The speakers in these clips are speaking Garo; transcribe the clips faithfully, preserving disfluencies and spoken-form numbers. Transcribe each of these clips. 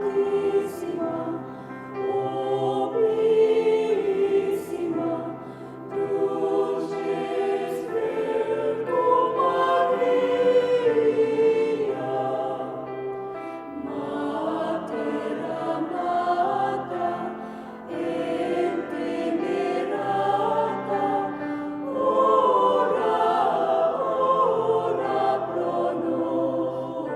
Sanctissima, nobilissima, dulcis Virgo Maria, Mater amata, intemerata, ora, ora pro nobis.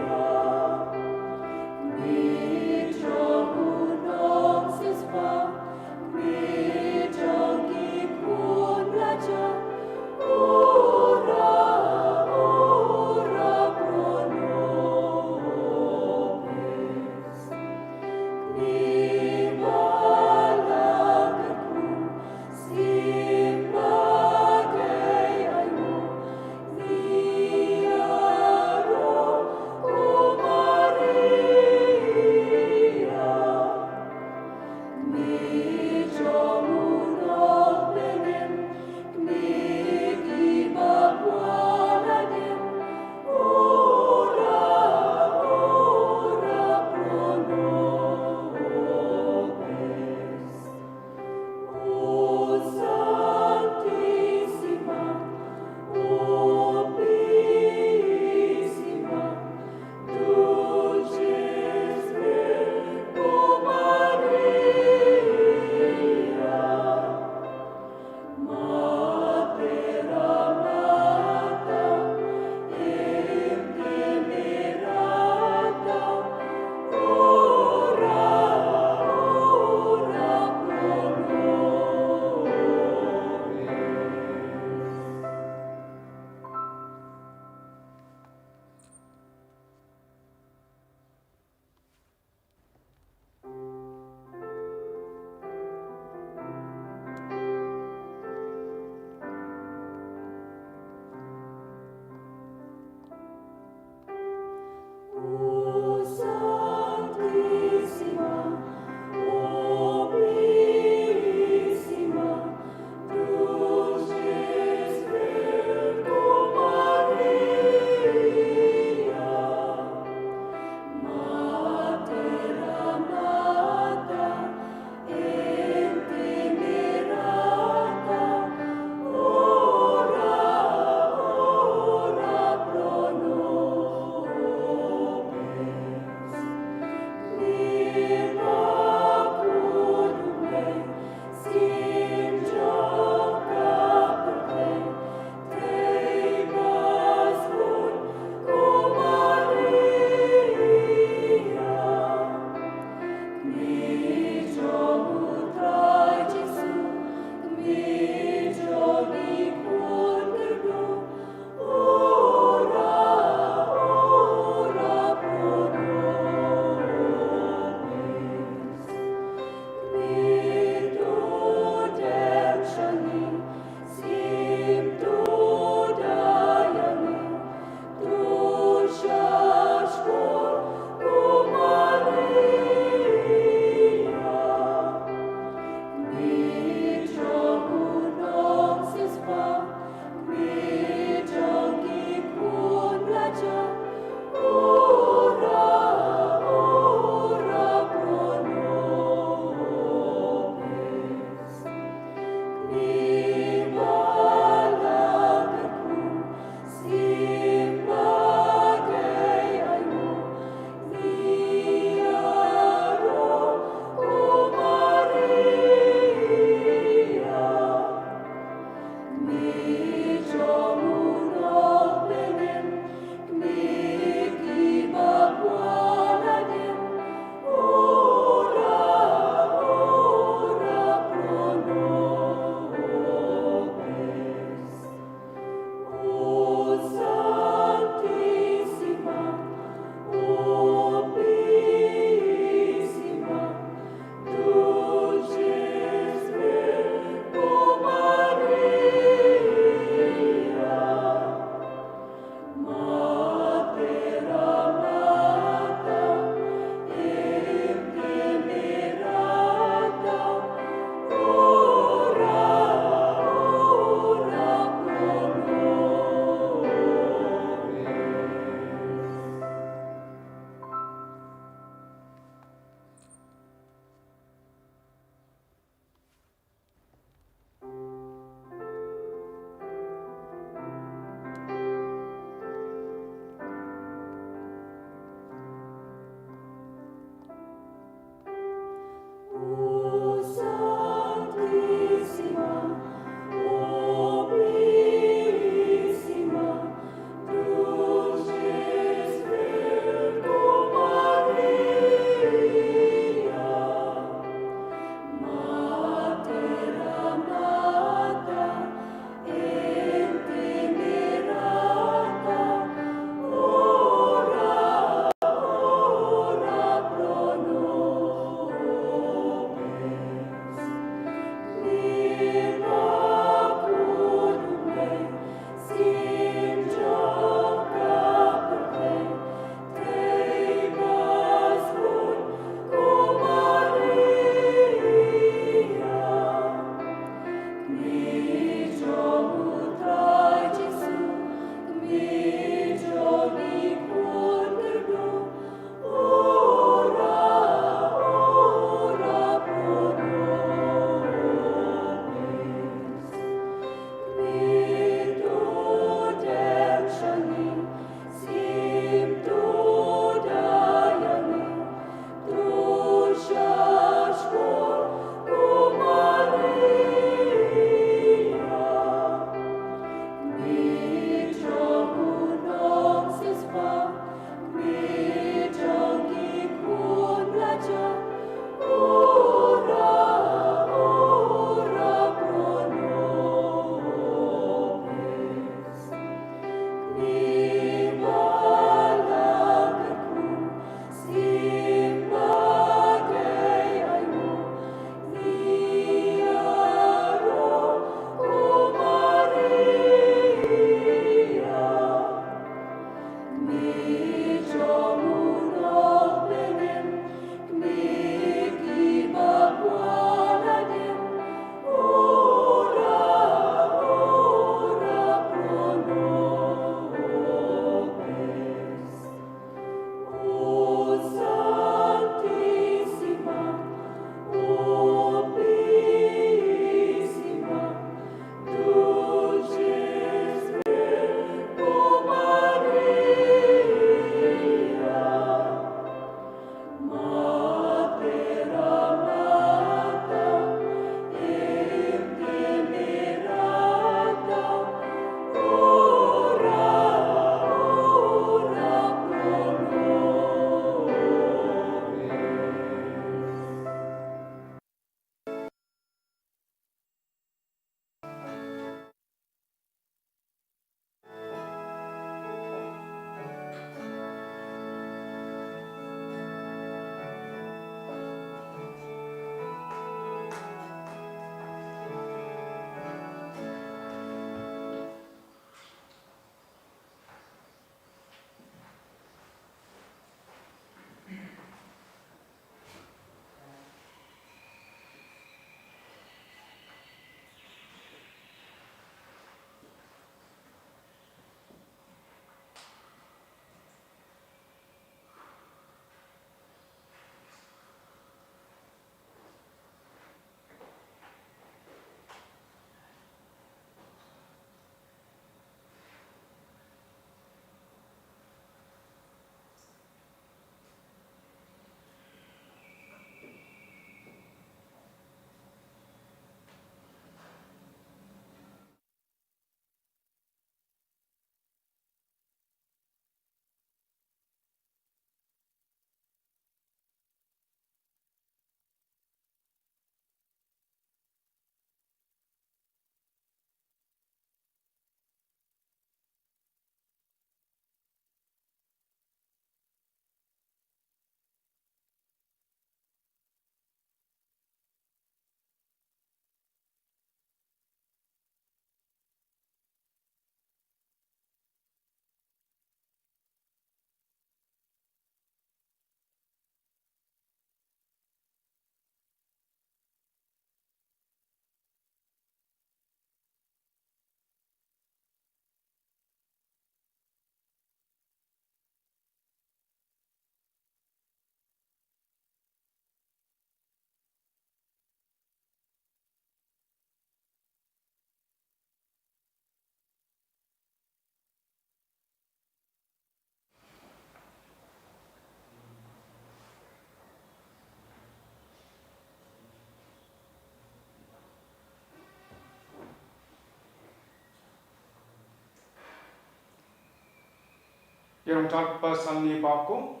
Ia rongtalgipa salni bako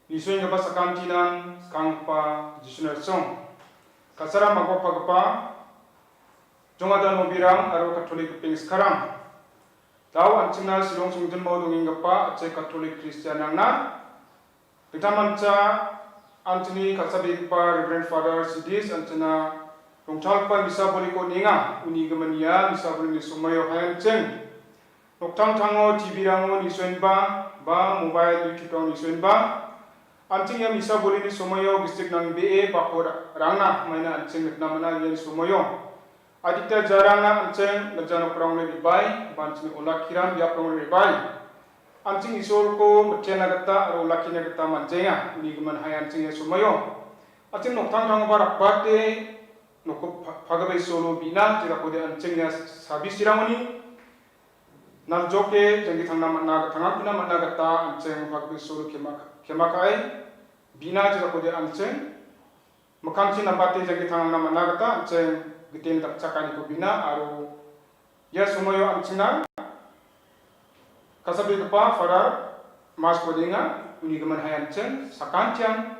nisoenggipa sakantinan skanggipa Jisuni song. Kasara magopagipa jongada nobirang aro Katolik gipin skarang. Dao an·chingna Shillong songjinmao dongenggipa a·chek Katolik Kristianrangna dingtangmancha an·chingni ka·sabegipa Reverend Father Sidis an·chingna rongtalgipa misa boliko on·enga. Uni gimin ia misa bolini somoio hai an·ching noktangtango, T V-rango nisoenba, ba mobile, YouTube-rango nisoenba, an·ching ia misa bolini somoio gisik nangbee bako ra-, rangna maina an·ching nikna man·a. Iani somoio adita jarangna an·ching gilja nokrangna re·bae, ba an·chingni olakkiram biaprangna re·bae, an·ching Isolko mitena gita aro olakkina gita man·jaenga. Uni gimin hai an·ching ia somoio an·ching noktangtangoba rakbate nokko pa-, pagipa Isolo bina, jedakode an·ching ia sabisirangoni naljoke janggi tangna man·a, tangangkuna man·a gita an·ching pagipa Isolo kema-, kema ka·e bina, jedakode an·ching mikkangchi nambate janggi tangna man·a gita an·ching giteni dakchakaniko bina aro ia somoio an·chingna ka·sabegipa Father Mas on·enga. Uni gimin hai an·ching sakantian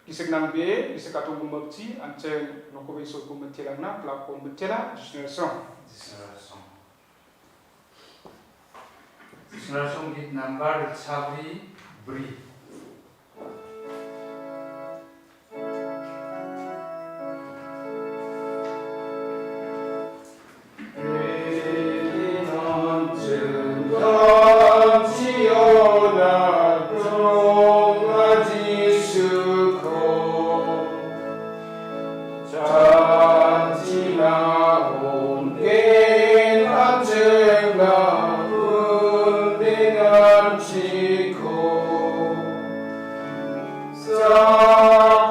gisik nangbee, gisik atong gimikchi an·ching nokkoba Isolko mitelangna, platform mitela, Jisuni song. Jisuni song. Jisuni song git nambar sabri bri.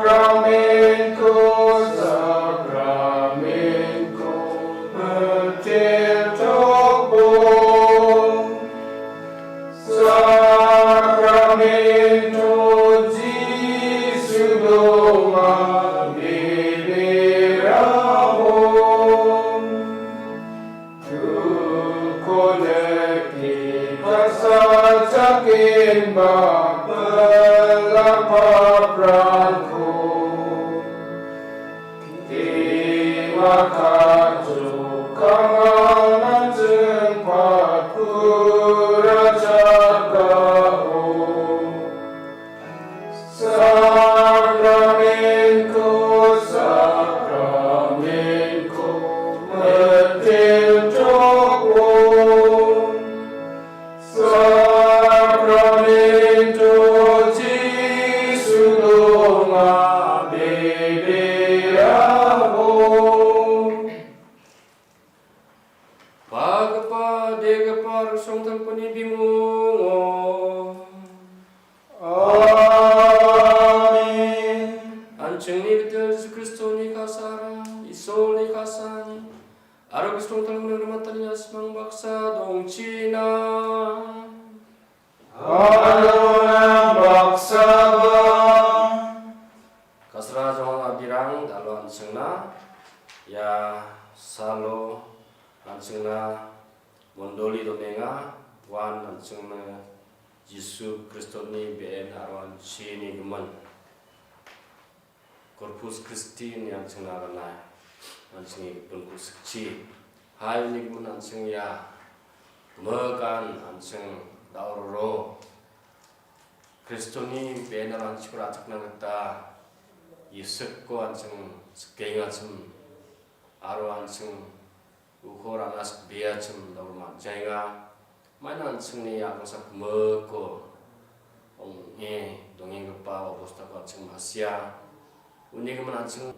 Sacramento, Sacramento, Sacramento, Jisu donga, bebe ramo. Dukkon nike kasachakenba belakpaprangko dengakajokangana jingpatpura jakao. Sacramento, Sacramento, metelchokon. Sacramento, Jisu donga, bebe ramo. Pagipa, degipa, aro songtalgipani bimungo. Amen. An·chingni Gitel Jisu Kristoni kasara, Isolni kasani, aro Kristoni talgimani ramatanina simang baksa dongchina. Alona baksaba. Kasra jong abirang, dalo an·chingna ia salo an·chingna mondoli donenga, uan an·chingna Jisu Kristoni be·en aro an·chingni gimin. Corpus Christi ine an·ching aganai, an·chingni gipin ku·sikchi. Hai uni gimin an·ching ia gimikan an·ching dauroro Kristoni be·enara an·chingko ra·chakna gita Isikko an·ching sikengachim aro an·ching uko ra·na sikbeachim dauro man·jaenga. Maina an·chingni a·bongsa gimikko ong·e dongenggipa obostako an·ching ma·sia. Uni gimin an·ching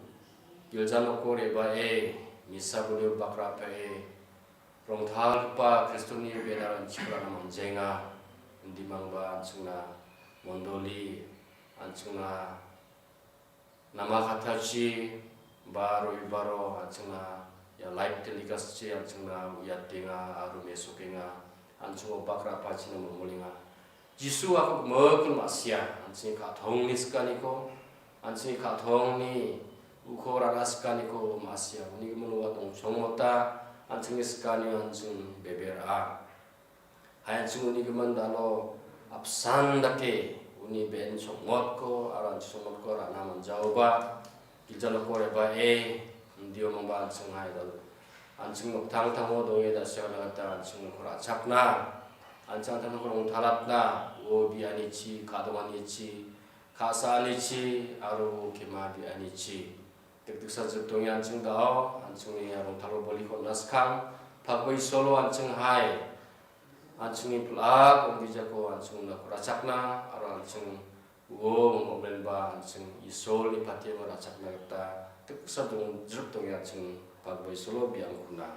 gilja noko re·bae, misa bolio bakrapbae, rongtalgipa Kristoni be·enara an·ching ra·na man·jaenga. Indimangba an·chingna mondoli, an·chingna Namakatachi ba roibaro an·chingna ia live telecast-chi an·chingna uiatenga aro mesokenga, an·chingo bakrapachina mingmolenga. Jisu ako gimikon ma·sia, an·chingni ka·tongni sikaniko, an·chingni ka·tongni uko ra·na sikaniko ma·sia. Uni gimin ua dongchongmota, an·chingni sikanio an·ching bebe ra·a. An·ching uni gimin dalo apsan dake uni be·en songmotko aro an·ching songmotko ra·na man·jaoba, gilja noko re·bae, indio mangba an·ching hai dal-, an·ching noktangtango donge dasiana gita an·ching noko ra·chakna, an·ching an·tangko rongtalatna, uo bianichi, kadonganichi, ka·saanichi, aro uo kema bianichi. Dikdiksa jipdonge an·ching dao, an·chingni rongtalo boliko naskang, pagbai solo an·ching hai, an·chingni pil·ak ong·gijako an·ching unako ra·chakna, aro an·ching uo mongmenba an·ching Isolni patiengo ra·chakna gita dikdiksa dong-, jipdonge an·ching pagbai solo biangkuna.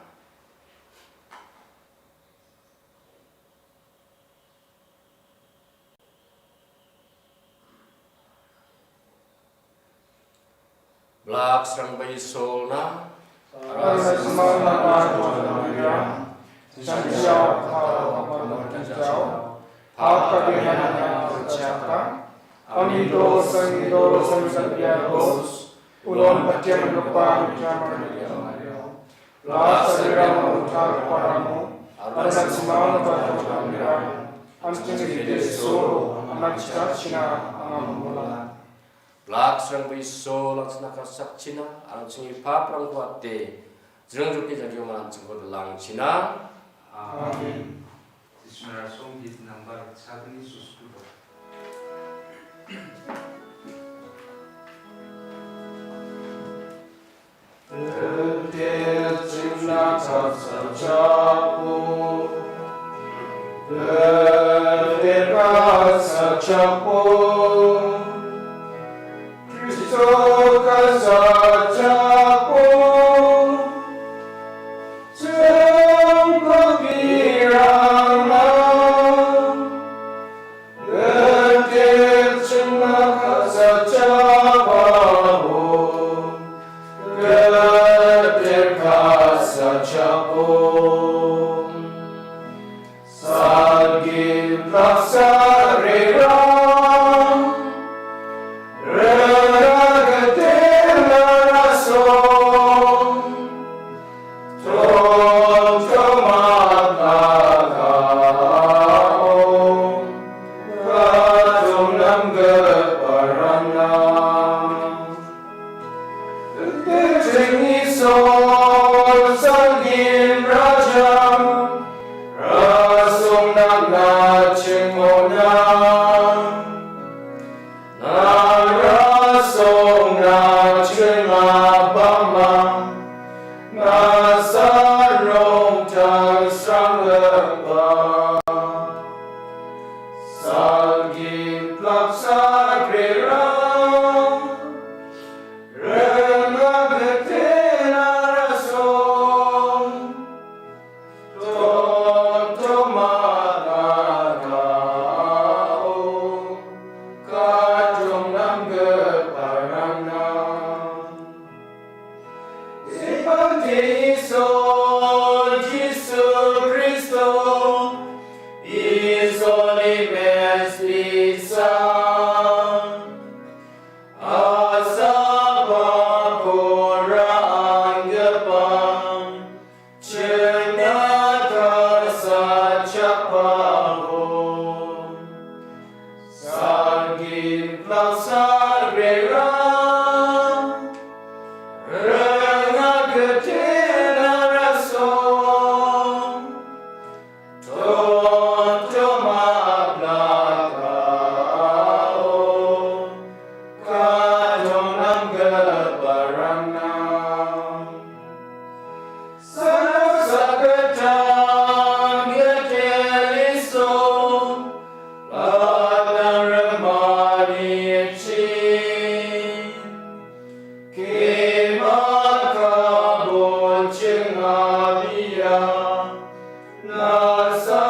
Blak srangba Isolna. Aro semana Tuhan Maria, janjiao kau, kau janjiao, hak kabehana yang tercakap, ami dosa, dosa, dosa, ulon patian lupa, Maria. Blak srangba Isolna, aro semana Tuhan Maria, an·ching gede solo, an·ching cina, angamula. Blak srangba Isol an·chingna ka·sakchina, an·chingni paprangko ate, jringjroke jangkio man an·chingko dilangchina. Amen. Ismera song hit number sagni suskudo. Ete chimna kasa chapo. Ete kasa chapo. Kristo kasa chapo. Chapo pirana. Gede chimna kasa chapo, gede kasa chapo. Salgin plaksa rera, rera gede laraso. Tongtong maplakao, kadong namgiparangna. Giteni sol salgin rajang, rasong nangna chingona. Narasong nachengabama, nasanrong tangsranggipa. Salgin plaksa rera, rena gitena rasong. Tongtong maplakao, kadong namgiparangna. Ipangte Isol Jisu Kristo, Isolni mestisa. Asapako ra·anggipa, chingna kasa chapao. Salgin plaksa rera, rena gitena rasong. Tongtong maplakao, kadong namgiparangna. Sana saketang gede liso, ladang remanichi. Kema kabon chingabia, nasa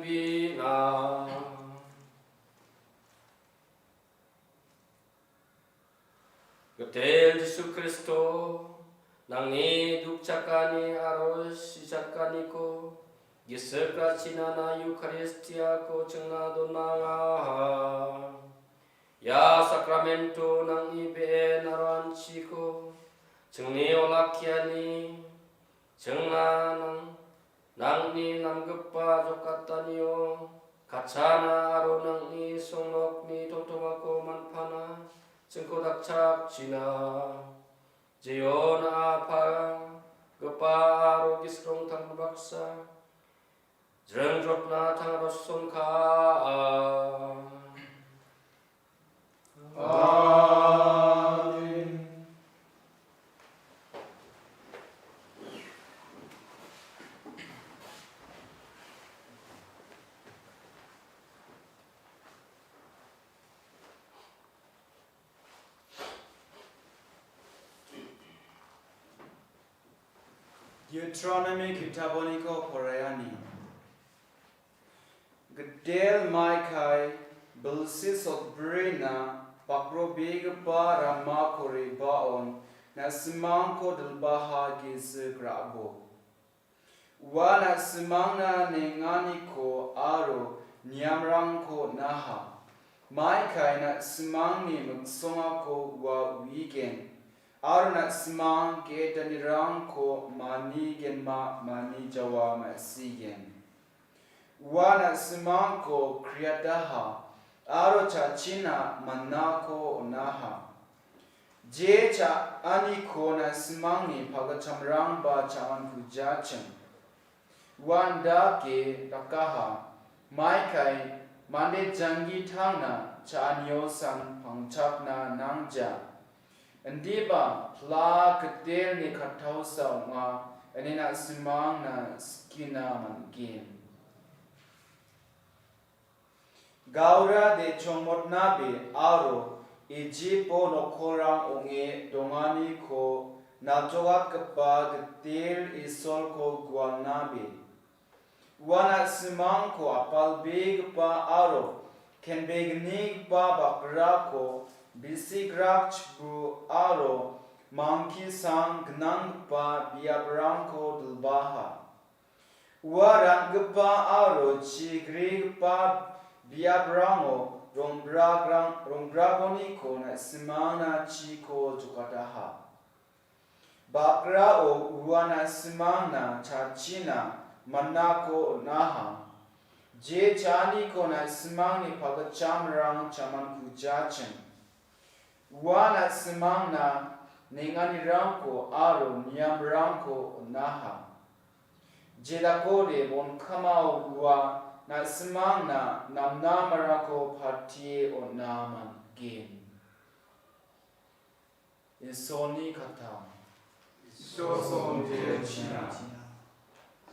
bina. Gitel Jisu Kristo, nangni dukchakani aro sichakaniko gisik ra·chinana Eukaristiako chingna donangaha. Ia sakramento nangni be·en aro an·chiko chingni olakkiani chingna nang-, nangni namgipa jokatanio katchana aro nangni songnokni tongtongako manpana chingko dakchakchina. Jeon Apa, Gipa aro Gisik Rongtang Baksa, jringjotna tangara songka. Amen. Deuteronomy ki·taponiko poraiani. Gitel Maikai bilsi sotbrina bakrobegipa ramako re·baon na·simangko dilbaha gisik ra·bo. Ua na·simangna nenganiko aro niamrangko on·aha. Maikai na·simangni miksongako ua uigen, aro na·simang ge·etanirangko manigenma manijawa ma·sigen. Ua na·simangko kriataha, aro cha·china manako on·aha. Je cha·aniko na·simangni pagitchamrangba cha·mankujaachim. Uandake dakaha, Maikai mande janggi tangna cha·aniosan pangchakna nangja. Indiba pla gitelni kattausa ong·a, ine na·simangna sikina man·gen. Gaura de chongmotnabe aro Ijipo nokkolrang ong·e donganiko naljogatgipa gitel Isolko gualnabe. Ua na·simangko apalbegipa aro kenbegnigipa bakrako bisigrak chipu aro mangkisang gnanggipa biaprangko dilbaha. Ua ranggipa aro chigrigipa biaprango rongbrakrang-, rongbrakoniko na·simangna chiko jokataha. Bakrao ua na·simangna cha·china manako on·aha. Je cha·aniko na·simangni pagitchamrang cha·mankujaachim. Ua na·simangna nenganirangko aro niamrangko on·aha. Jedakode bonkamao ua na·simangna namnamarako patie on·a man·gen. Isolni kattang. Isolni kattang.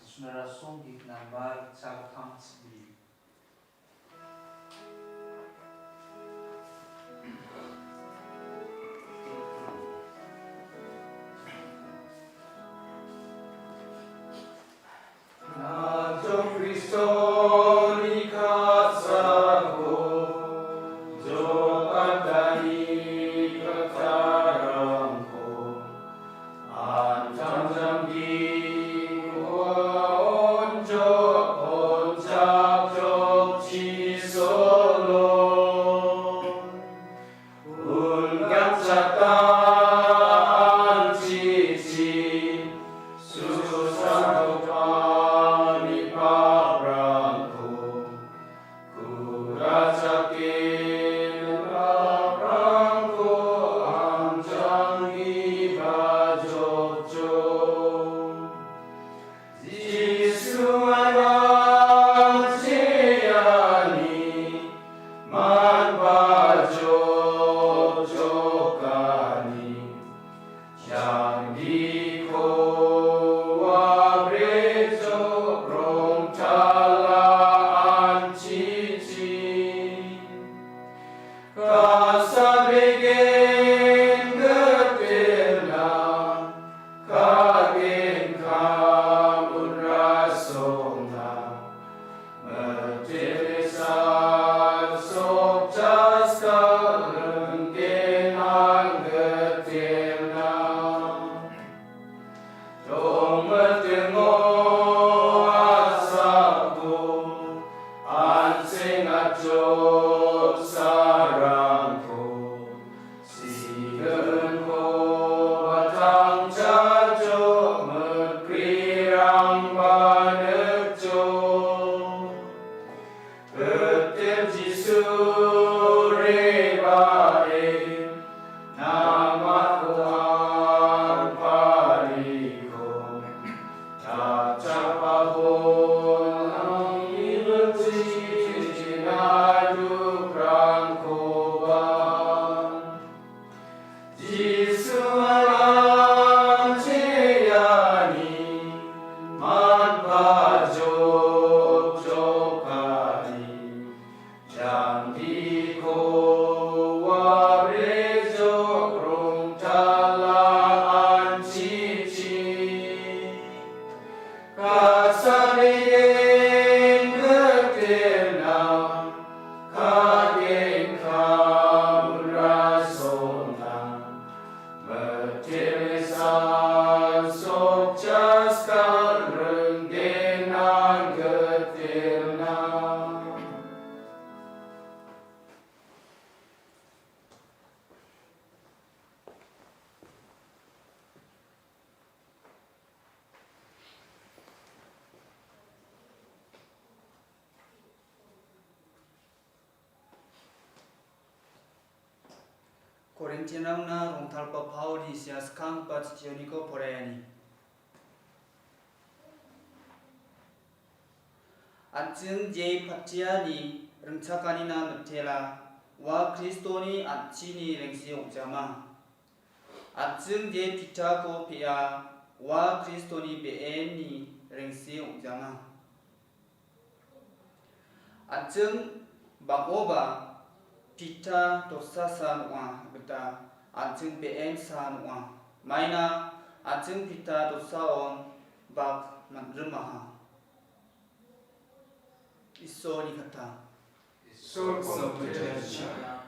Sunara songgik nambar chagittam chibi. Nacho Kristoni kasako jokatani katarangko antang janggi onjo onja Teresa sokjaska renggen anggetirna. Dongmetengo asako an·seng atjot sarangko. Sigenko batangchajo, mikrirangba nikjo. Gittam Jisu, rebae namatko angpariko. Jachapabo nangni bilsi china dukrangkoba. Jisu malancheyani manpajok jokani. Jandiko wabrejok rongtala anchichi. Kasarigen gitelna, kagen kamunrasona. Meteresan sokjaska renggen anggetirna. Korintianrangna rongtalgipa Paulni sia skanggipa chittioniko poraiani. An·ching je patiani ringchakanina mitela, ua Kristoni an·chini rengsi ong·jama. An·ching je pitako pe·a, ua Kristoni be·enni rengsi ong·jama. An·ching bang·oba pita dosasa ong·a gita an·ching be·ensa ong·a. Maina an·ching pita dosaon bak man·rimaha. Isolni kata. Isolko mitela.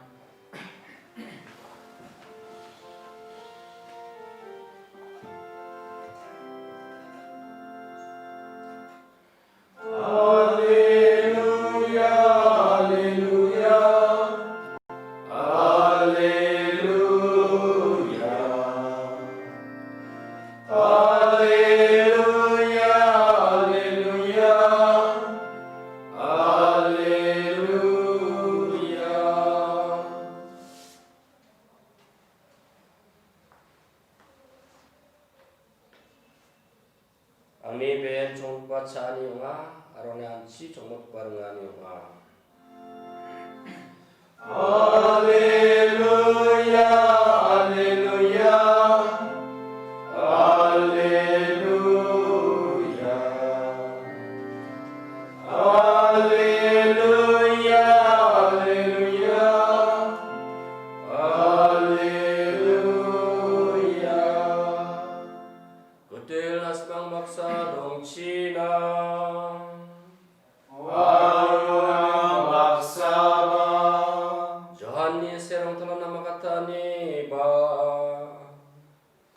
Alleluia, alleluia, alleluia. Alleluia, alleluia, alleluia. Angni be·en chonggipa cha·ani ong·a, aro angni an·chi chongmotgipa ringani ong·a. Alleluia, alleluia, alleluia. Alleluia, alleluia, alleluia. Gitel na·simang baksa dongchina. Uarang baksaba. Johanni se·rongtala namakataniba.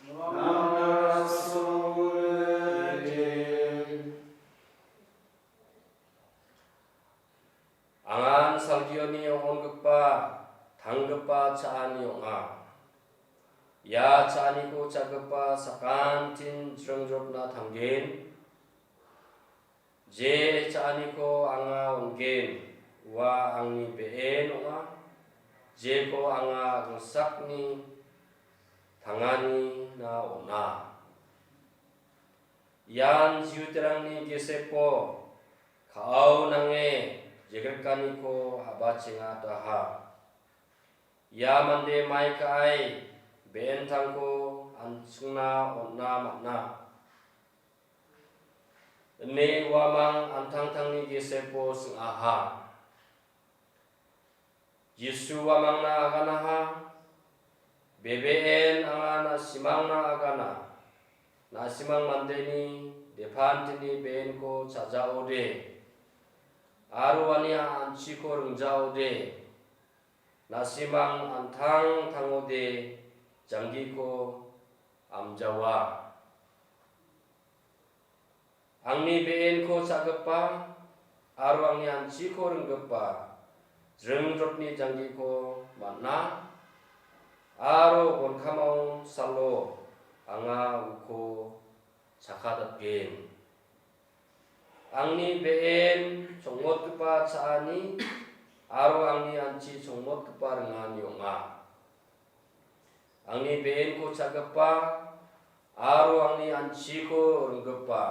Namna songule. Angan salgioni ong·ongipa tanggipa cha·ani ong·a. Ia cha·aniko cha·gipa sakantin jringjotna tanggen. Je cha·aniko anga on·gen, ua angni be·en ong·a. Jeko anga angsakni tanganina on·a. Ian Jiuterangni gesepo ka·ao nange jekrikaniko a·bachengataha. Ia mande mai ka·ai be·entangko an·chingna on·na man·a. Ine uamang an·tangtangni gesepo sing·aha. Jisu uamangna aganaha. Bebe·en anga na·simangna agana. Na·simang mandeni depantini be·enko cha·jaode. aro uani an·chiko ringjaode, na·simang an·tang tangode, janggiko amjawa. Angni be·enko cha·gipa aro angni an·chiko ringgipa jringjotni janggiko man·a, aro gonkamao salo anga uko chakadatgen. Angni be·en chongmotgipa cha·ani aro angni an·chi chongmotgipa ringani ong·a. Angni be·enko cha·gipa aro angni an·chiko ringgipa,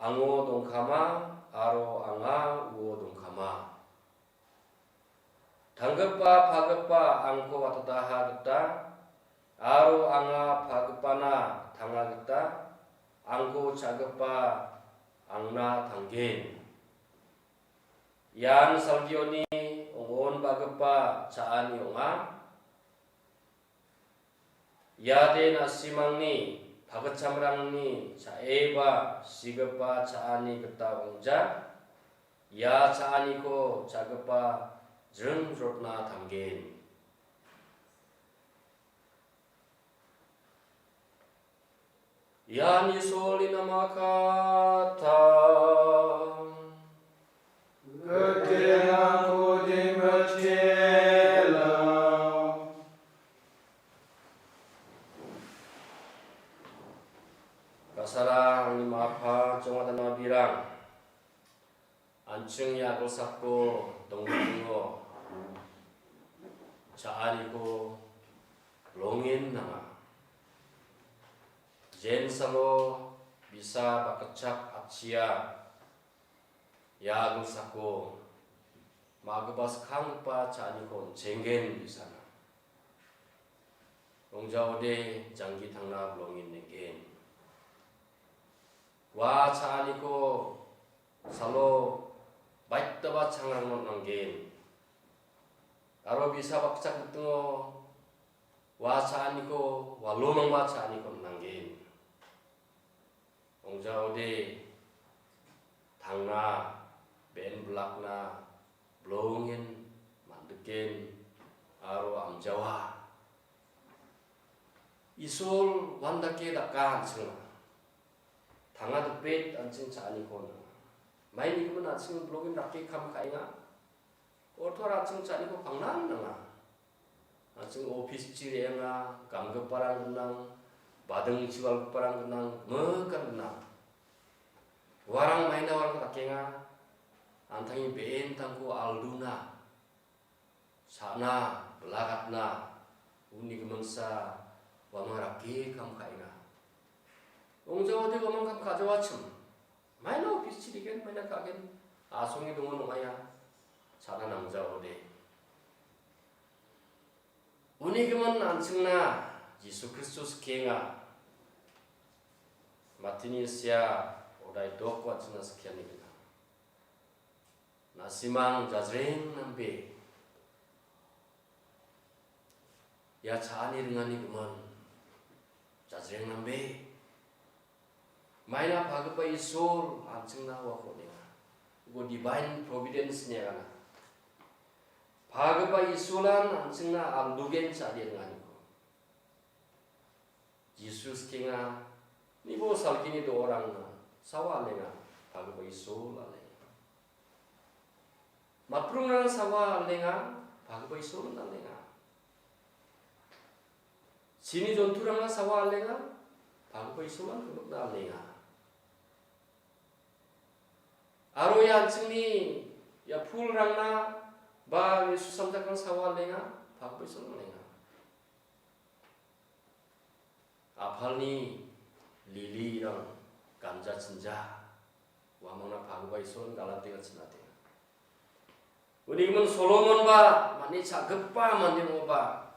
ango dongkama aro anga uo dongkama. Tanggipa pagipa angko watataha gita aro anga pagipana tanga gita angko cha·gipa angna tanggen. Ian salgioni ong·onbagipa cha·ani ong·a. Iade na·simangni pagitchamrangni cha·eba sigipa cha·ani gita ong·ja. Ia cha·aniko cha·gipa jringjotna tanggen. Ian Isolni namakatang. Gottirangko dimitela. Kasara angni mapa jongadana birang. An·ching ia agilsako dongbitingo cha·aniko bilongen nanga. Jensalo bisa bakgitchak atchia ia agilsako ma·gipa skanggipa cha·aniko on·chenggen bisana. Ong·jaode janggi tangna bilongen nenggen. Ua cha·aniko salo baitaba changrangna on·anggen. Aro bisa bakgitchak mitingo ua cha·aniko, ua lomangba cha·aniko on·anggen. Ong·jaode tangna, be·en bilakna, bilongen, man·diken, aro amjawa. Isol uandake daka an·chingna. Tanga dipet an·ching cha·aniko nanga. Maini gimin an·ching bilongen dake kam ka·enga. Orto an·ching cha·aniko pangnan nanga. An·ching office-chi re·enga, gamgiparang gnang, bading chiwalgiparang gnang, gimikan gnang. Uarang maina uarang dakenga, an·tangni be·entangko alduna, cha·na, bilagatna, uni giminsa uamang rake kam ka·enga. Ong·jaode uamang kam ka·jawachim. Maina office-chi re·gen, maina ka·gen, asonge dongen ong·aia, cha·na nangjaode. Uni gimin an·chingna Jisu Kristo skienga. Matini sia odai dokko an·chingna skiani gnang. Na·simang jajreng nambe. Ia cha·ani ringani gimin jajreng nambe. Maina pagipa Isol an·chingna uako on·enga. Uko divine providence ine agana. Pagipa Isolan an·chingna aldugen cha·e ringaniko. Jisu skienga, nibo salgini do·orangna sawa alenga, pagipa Isol alenga. Matpurungrang sawa alenga, pagipa Isolan alenga. Chini jonturangna sawa alenga, pagipa Isolan gimikna alenga. Aro ia an·chingni ia pulrangna ba Jisu samjakrang sawa alenga, pagipa Isolan alenga. Apalni lilirang ganja chinja, uamangna pagipa Isolan galantenga chinatenga. Uni gimin Solomonba man·e cha·gipa mande ong·oba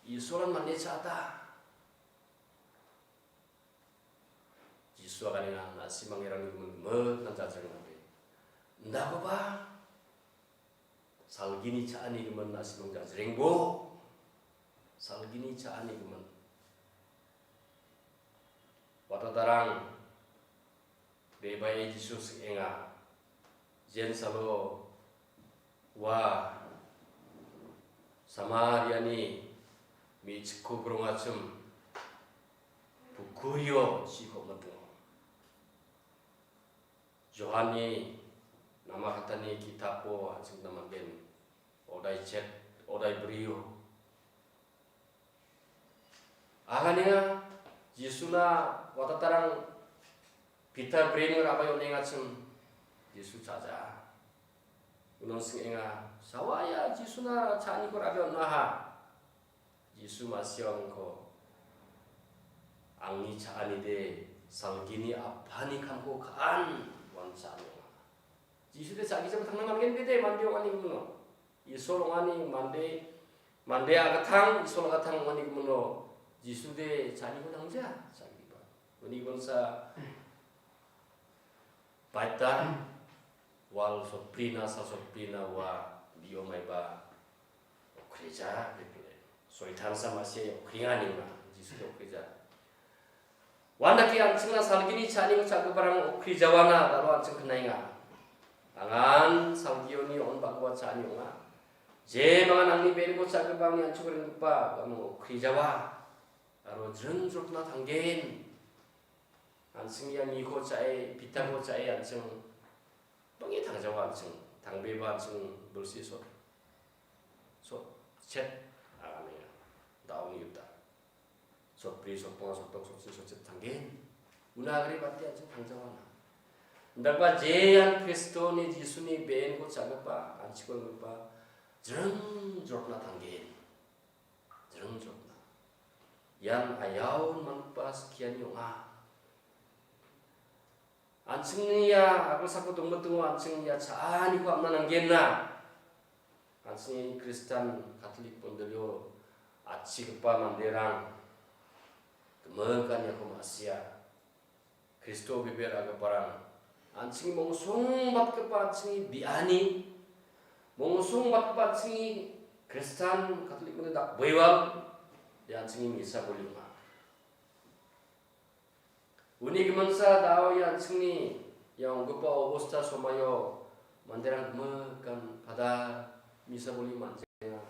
Isolan man·e cha·ata. Jisu aganenga, na·simang erangni gimin gimikna jajreng nambe. Indakoba salgini cha·ani gimin na·simang jajrengbo. Salgini cha·ani gimin. Watatarang, bebae Jisu sing·enga. Jensalo ua Samariani me·chikko brongachim pukkurio chiko mitingo. Johanni namakatani kitapo an·chingna man·gen, odai chet, odai brio. Aganenga Jisuna watatarang Pita bring rabai on·engachim Jisu cha·ja. Uno sing·enga, "Sawa ia Jisuna cha·aniko rabe on·aha." Jisu ma·sia ong·ko, "Angni cha·anide salgini apani kamko ka·an, uan cha·ani ong·a." Jisu de cha·gijaba tangna man·gen bede mande ong·ani gimin. Isol ong·ani mande, mande agatang, Isol agatang ong·ani gimin. Jisu de cha·aniko tangja, cha·gipa. Uni gunsa baita wal sotprina, sal sotprina ua biomaiba okrija, bebele. Soitan sa ma·sia okringa nima, Jisu okrija. Uandake an·chingna salgini cha·aniko cha·giparang okrijawana, dalo an·ching knaenga. Angan salgioni on·bakgipa cha·ani ong·a. Jemangan angni be·enko cha·gipa angni an·chingko ringgipa, uamang okrijawa. Aro jringjrotna tanggen. An·ching ia miko cha·e, Pitako cha·e an·ching bang·e tangjawa an·ching. Tangbeba an·ching bilsi sot, sot chet aganenga. Da·oni gita. Sotbri, sotbonga, sotdok, sotsi, sotchet tanggen. Una agre bate an·ching tangjawana. Indakba jean Kristoni Jisuni be·enko cha·gipa, an·chingko ringgipa, jringjrotna tanggen. Jringjrotna. Ian aiaon man·gipa skiani ong·a. An·chingni ia agilsako dongmitingo an·ching ia cha·aniko am·na nanggenna. An·chingni Kristan Katolik mondolio atchigipa manderang gimikan iako ma·sia. Kristo bebe ra·giparang an·chingni mongsongbatgipa an·chingni biani, mongsongbatgipa an·chingni Kristan Katolik mande dak-, baiwal, ia an·chingni misa boli ong·a. Uni giminsa da·o ia an·chingni ia ong·gipa obosta somaio manderang gimikan pada misa boli man·jaenga.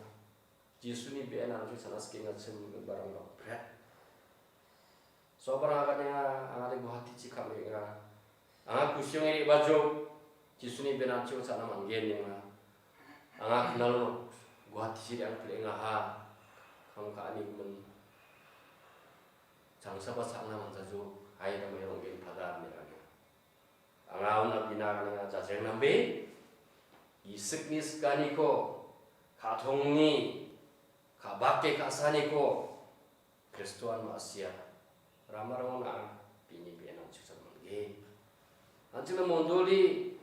Jisuni be·en an·ching sana skengachim giparang bang·bret. Sobarang aganenga, angade Guwahatichi kam re·enga. Anga kusi ong·e re·bajok, Jisuni be·en an·chingko cha·na man·gen inenga. Anga knalo Guwahatichi re·angpil ong·aha. Kam ka·ani gimin. Changsaba cha·na man·jajok, hai damai rong·gen pada ine ong·enga. Anga una bina aganenga jajreng nambe, gisikni sikaniko, ka·tongni, ka·bake ka·saniko, Kristoan ma·sia. Ramarangon a·a bini be·en an·ching cha·na man·gen. An·chingna mondoli,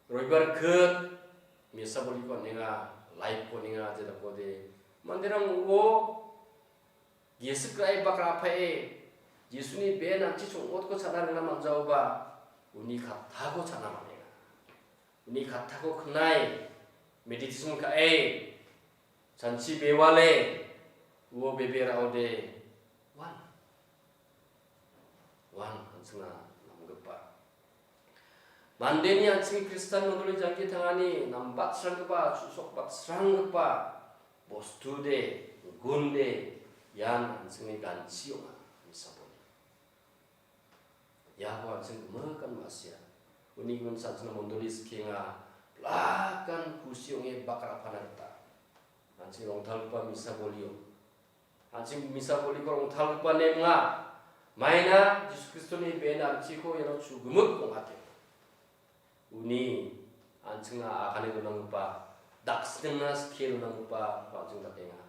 Roibar kit, misa boliko on·enga, live-ko on·enga, jedakode. Manderang uo, Gisik ra·e bak ra·pae, Jisuni be·en an·ching ong·otko cha·na ringna man·jaoba, uni kattako cha·na man·enga. Uni kattako knae, meditation ka·e, chanchi bewale, uo bebe ra·ode, uan. Uan, an·chingna namgipa. Mandeni an·chingni Kristan mondoli jangki tangani nambatsranggipa, chu·sokbatsranggipa bostude, gunde, ian an·chingni ganchi ong·a, misa boli. Iako an·ching gimikan ma·sia. Uni gimin an·chingna mondoli sikenga, blakan kusi ong·e bak ra·pana gita. An·ching rongtalgipa misa bolio. An·ching misa boliko rongtalgipa nem ong·a. Maina Jisu Kristoni be·en an·chingko iano chugimik ong·ate. Uni an·chingna agane donanggipa, daksingna skie donanggipako an·ching dakenga.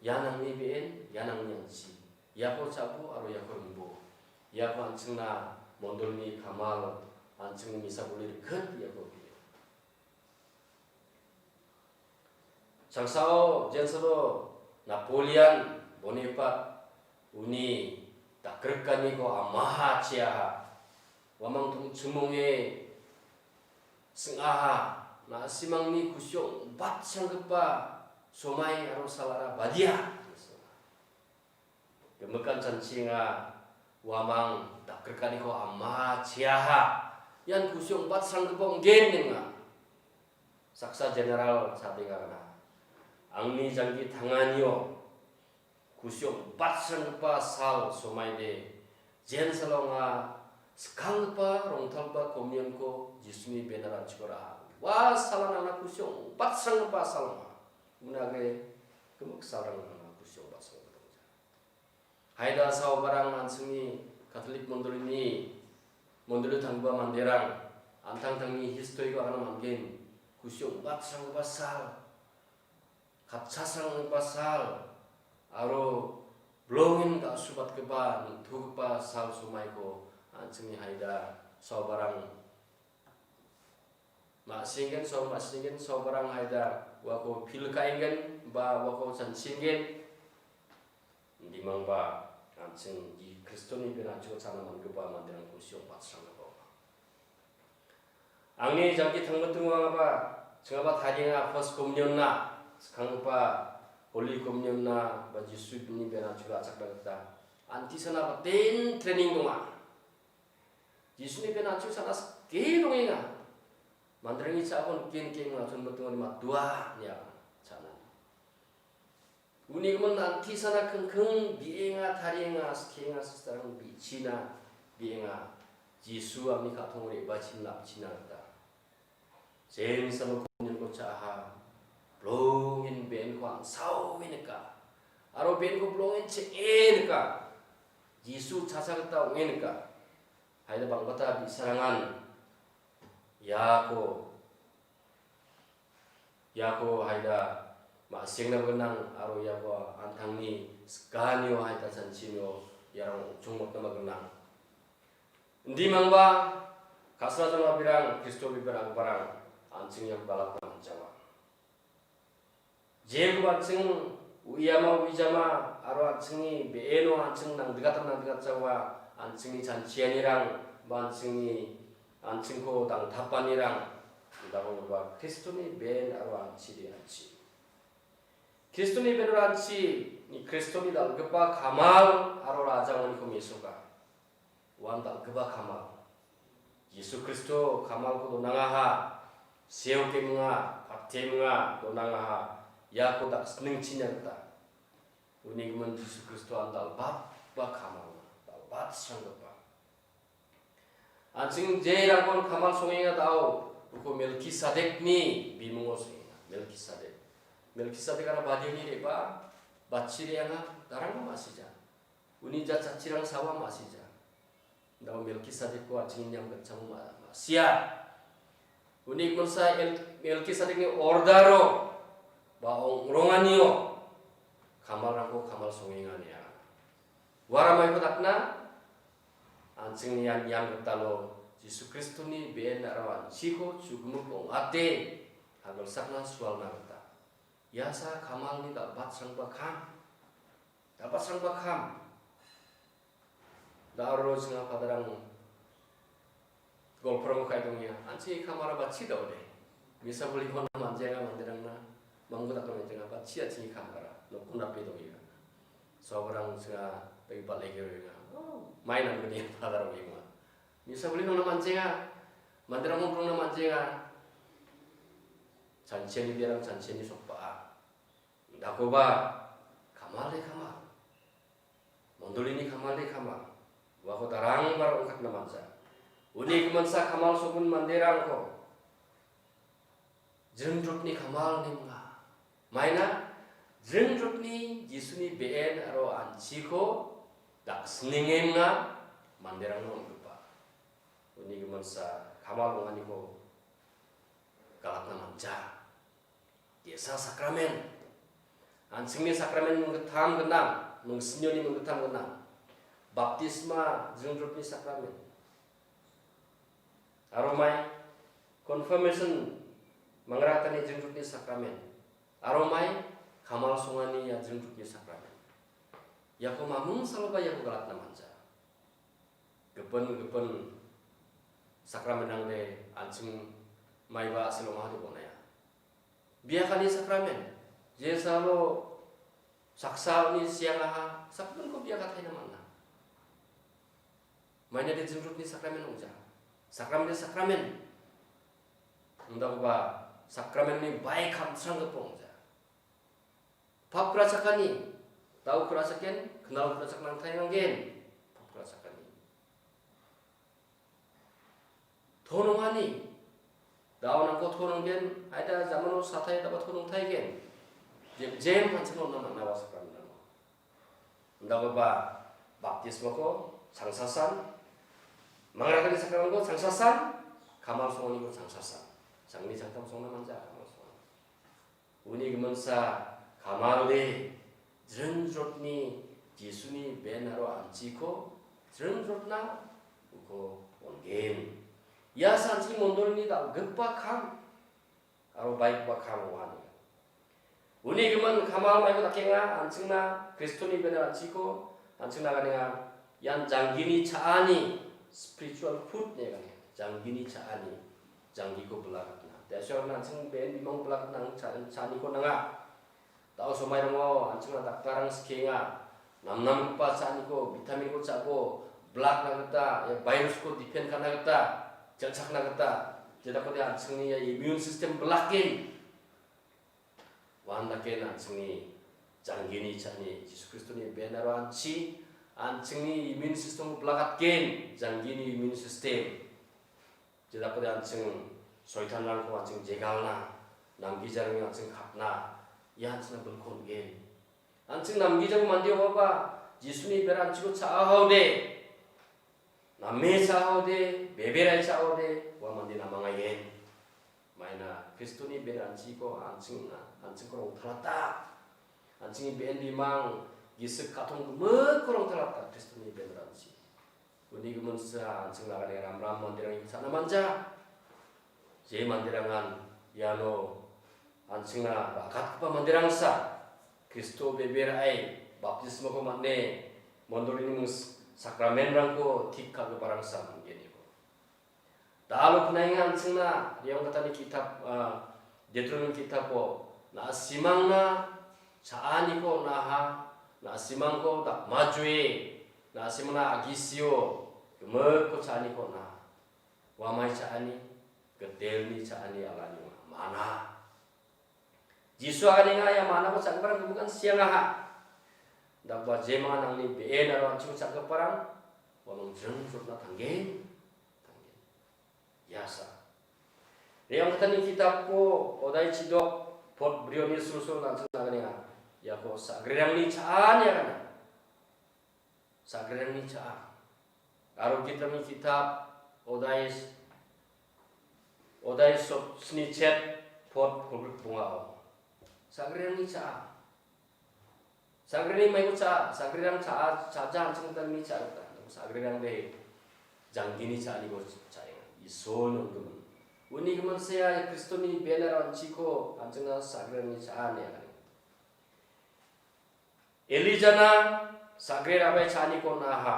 Ian angni be·en, ian angni an·chi. Iako cha·bo aro iako ringbo. Iako an·chingna mondolni kamal, an·chingni misa boli rikit iako pile. Sangsao jensalo Napoleon Bonaparte uni dakrikaniko amaha chiaha. Uamang tongchimong·e sing·aha, na·simangni kusi ong·batsanggipa somai aro salara badia. Gimikan chanchinga uamang dakrikaniko amaha chiaha. Ian kusi ong·batsranggipa ong·gen nenga. Saksa general chadengagana. Angni janggi tanganio kusi ong·batsranggipa sal somaide, jensalo anga skanggipa rongtalgipa komionko Jisuni benara an·chiko ra·a. Ua salan angna kusi ong·batsranggipa sal ong·a. Una age gimik salrang angna kusi ong·batsranggipa dongja. Haida saobarang an·chingni Katolik mondolini, mondolio tanggipa manderang, an·tangtangni history-ko agana man·gen, kusi ong·batsranggipa sal, katchasranggipa sal, aro bilongen ga·subatgipa, nitogipa sal somaiko an·chingni haida saobarang ma·singen, so ma·singen, saobarang haida uako pil ka·engen, ba uako chanchiengen. Indimangba an·ching Ji-, Kristoni benachiko chana man·gipa manderangko kusi ong·batsranggipa ong·a. Angni jangki tangmiting wangaba, chingaba tarienga First Communion-na, skanggipa Holy Communion-na, ba Jisuni benachiko ra·chakna gita. Antisana baten training donga. Jisuni benachiko chana skie dongenga. Manderangni cha·ako nike nike ong·a, chonmitingoni matdoa ine agana cha·nani. Uni gimin antisana kingking bienga, tarienga, skienga, sisterang bi·china bienga. Jisu angni ka·tongo re·bachina napchina gita. Jensalo komunionko cha·aha, bilongen be·enko angsaoe nika. Aro be·enko bilongen cheng·e nika. Jisu chacha gita ong·e nika. Haida bang·bata bi·sarangan iako, iako haida ma·sengna gnang aro iako an·tangni sikanio haida chanchinio iarang ong·chongmotna gnang. Indimangba kasra jongabirang Kristo bibar agbarang an·ching iako galatna man·jawa. Jekoba an·ching uiama uijama aro an·chingni be·eno an·ching nangdigatna nangdigatjawa, an·chingni chanchianirang ba an·chingni, an·chingko dangtapanirang, indakonggipa Kristoni be·en aro an·chide an·chi. Kristoni be·en aro an·chi, ni Kristoni dal·gipa kamal aro rajangoniko mesoka. Uan dal·gipa kamal. Jisu Kristo kamalko donangaha, seokemonga, patemonga donangaha, iako daksningchina gita. Uni gimin Jisu Kristo an dal·batgipa kamal, dal·batsranggipa. An·ching jerangkon kamal songenga dao, uko Melkisadekni bimungo songenga, Melkisadek. Melkisadek aro badioni re·baa, batchi re·anga, darangba ma·sija. Uni jatchachirang sawa ma·sija. Dao Melkisadekko an·chingni niam gitchamo ma-, ma·sia. Uni gimsa El-, Melkisadekni ordero ba ong-, ronganio kamalrangko kamal songenga ine. Uara maiko dakna, an·chingni ian niam gitalo Jisu Kristoni be·en aro an·chiko chugimik ong·ate agilsakna sualna gita. Iasa kamalni dal·batsrangba kam. Dal·batsrangba kam. Da aro singa padarang golporangko ka·e dongenga. An·chingni kamara batchi da·ode. Misa boliko na manjaenga manderangna. Mamgu dakna manjaenga batchi an·chingni kamara. Nokko nape dongenga. Sobrang singa bagi balege roenga. Oh, mai nang gini padar roenga. Misa boliko na manjaenga. Manderang golporangna manjaenga. Chanchiani biarang chanchiani sokba·a. Dakoba kamal de kamal. Mondolini kamal de kamal. Uako darangba ong·katna manja. Uni giminsa kamal sogun manderangko jringjrotni kamal ine minga. Maina jringjrotni Jisuni be·en aro an·chiko daksningenga manderangna on·gipa. Uni giminsa kamal ong·aniko galatna manja. Ge·sa sakramen. An·chingni sakramen minggittam gnang, mingsinioni minggittam gnang. Baptisma jringjrotni sakramen. Aro mai confirmation mangrakatani jringjrotni sakramen. Aro mai kamal songani ia jringjrotni sakramen. Iako mamung saloba iako galatna manja. Gipin gipin sakramenrangde an·ching maiba a·sel ong·aha ine bon·aia. Biakani sakramen, jesalo saksa uni siangaha sakgimiko biakataina man·a. Mainade jringjrotni sakramen ong·ja. Sakramen, sakramen. Indakgipa sakramenni bai kamsranggipok ong·ja. Pap grachakani, dao grachaken, knal grachakna angtaianggen, pap grachakani. Tonongani, dao nangko tononggen, aida jamano satai daba tonongtaigen. Jem, jem hanchimo nang nangnawa sakramen nang. Indakgipa baptismoko changsasan, mangrakani sakramenko changsasan, kamal songoniko changsasan. Sangni sangtam songna manja kamal songon. Uni giminsa kamalde, jringjrotni Jisuni ben aro anchiko jringjrotna uko on·gen. Ia sanchi mondolni dal·gipa kam aro baikba kam ong·a. Uni gimin kamal maiko dakenga, an·chingna Kristoni ben aro anchiko an·chingna aganenga. Ian janggini cha·ani, spiritual food ine aganenga. Janggini cha·ani, janggiko bilakatna. Te·suarangna an·ching ben bimang bilakatna ang cha-, cha·aniko nanga. Dao somairango an·chingna daktarrang skienga. Namnamgipa cha·aniko, vitaminko cha·bo, bilakna gita, ia virusko defend ka·na gita, jal·chakna gita, jedakode an·chingni ia immune system bilak gen. Uandake an·chingni janggini cha·ani Jisu Kristoni ben aro anchi, an·chingni immune systemko bilakatgen, janggini immune system. Jedakode an·ching soitanrangko an·ching jegalna, namgijarangni an·ching katna, ia an·chingna bilko on·gen. An·ching namgijako mande ong·aba, Jisuni ben aro anchiko cha·aode, name cha·aode, beberai cha·aode, ua mande namangaien. Maina Kristoni ben aro anchiko an·chingna, an·chingko rongtalata. An·chingni ben bimang gisik ka·tong gimikko rongtalata Kristoni ben aro anchi. Uni giminsa an·ching nagane ramram manderang iko cha·na manja. Je manderangan iano an·chingna rakatgipa manderangsa Kristo bebe ra·e baptismako man·e mondolini mings-, sakramenrangko tik ka·giparangsa man·gen iko. Dalo knaenga an·chingna Riamgatani kitap, ah, Deuteronomi kitapo, "Na·simangna cha·aniko on·aha, na·simangko dakmajue, na·simangna agisio, gimikko cha·aniko on·aha." Uamai cha·ani, gitelni cha·ani alani ong·a. Mana. Jisu aganenga ia manako cha·giparang gimikan siangaha. Dakba jemangan angni be·en aro an·chiko cha·giparang, uamang jringjrotna tanggen, tanggen. Iasa. Riamgatani kitapo odai chidok pot brioni sulsul an·ching aganenga. Iako sa·grerangni cha·ani agana. Sa·grerangni cha·a. Aro Gitrangni kitap odai, odai sotni chet pot kolgrik bongao. Sa·grerangni cha·a. Sa·grerangni maiko cha·a, sa·grerang cha·a, cha·ja an·ching gitalni cha·a gita. Sa·grerangde janggini cha·aniko cha·enga. Isolni on·gimin. Uni gimin sea Kristoni benar anchiko an·chingna sa·grerangni cha·a ine agana. Elijana sa·gre ra·bae cha·aniko on·aha.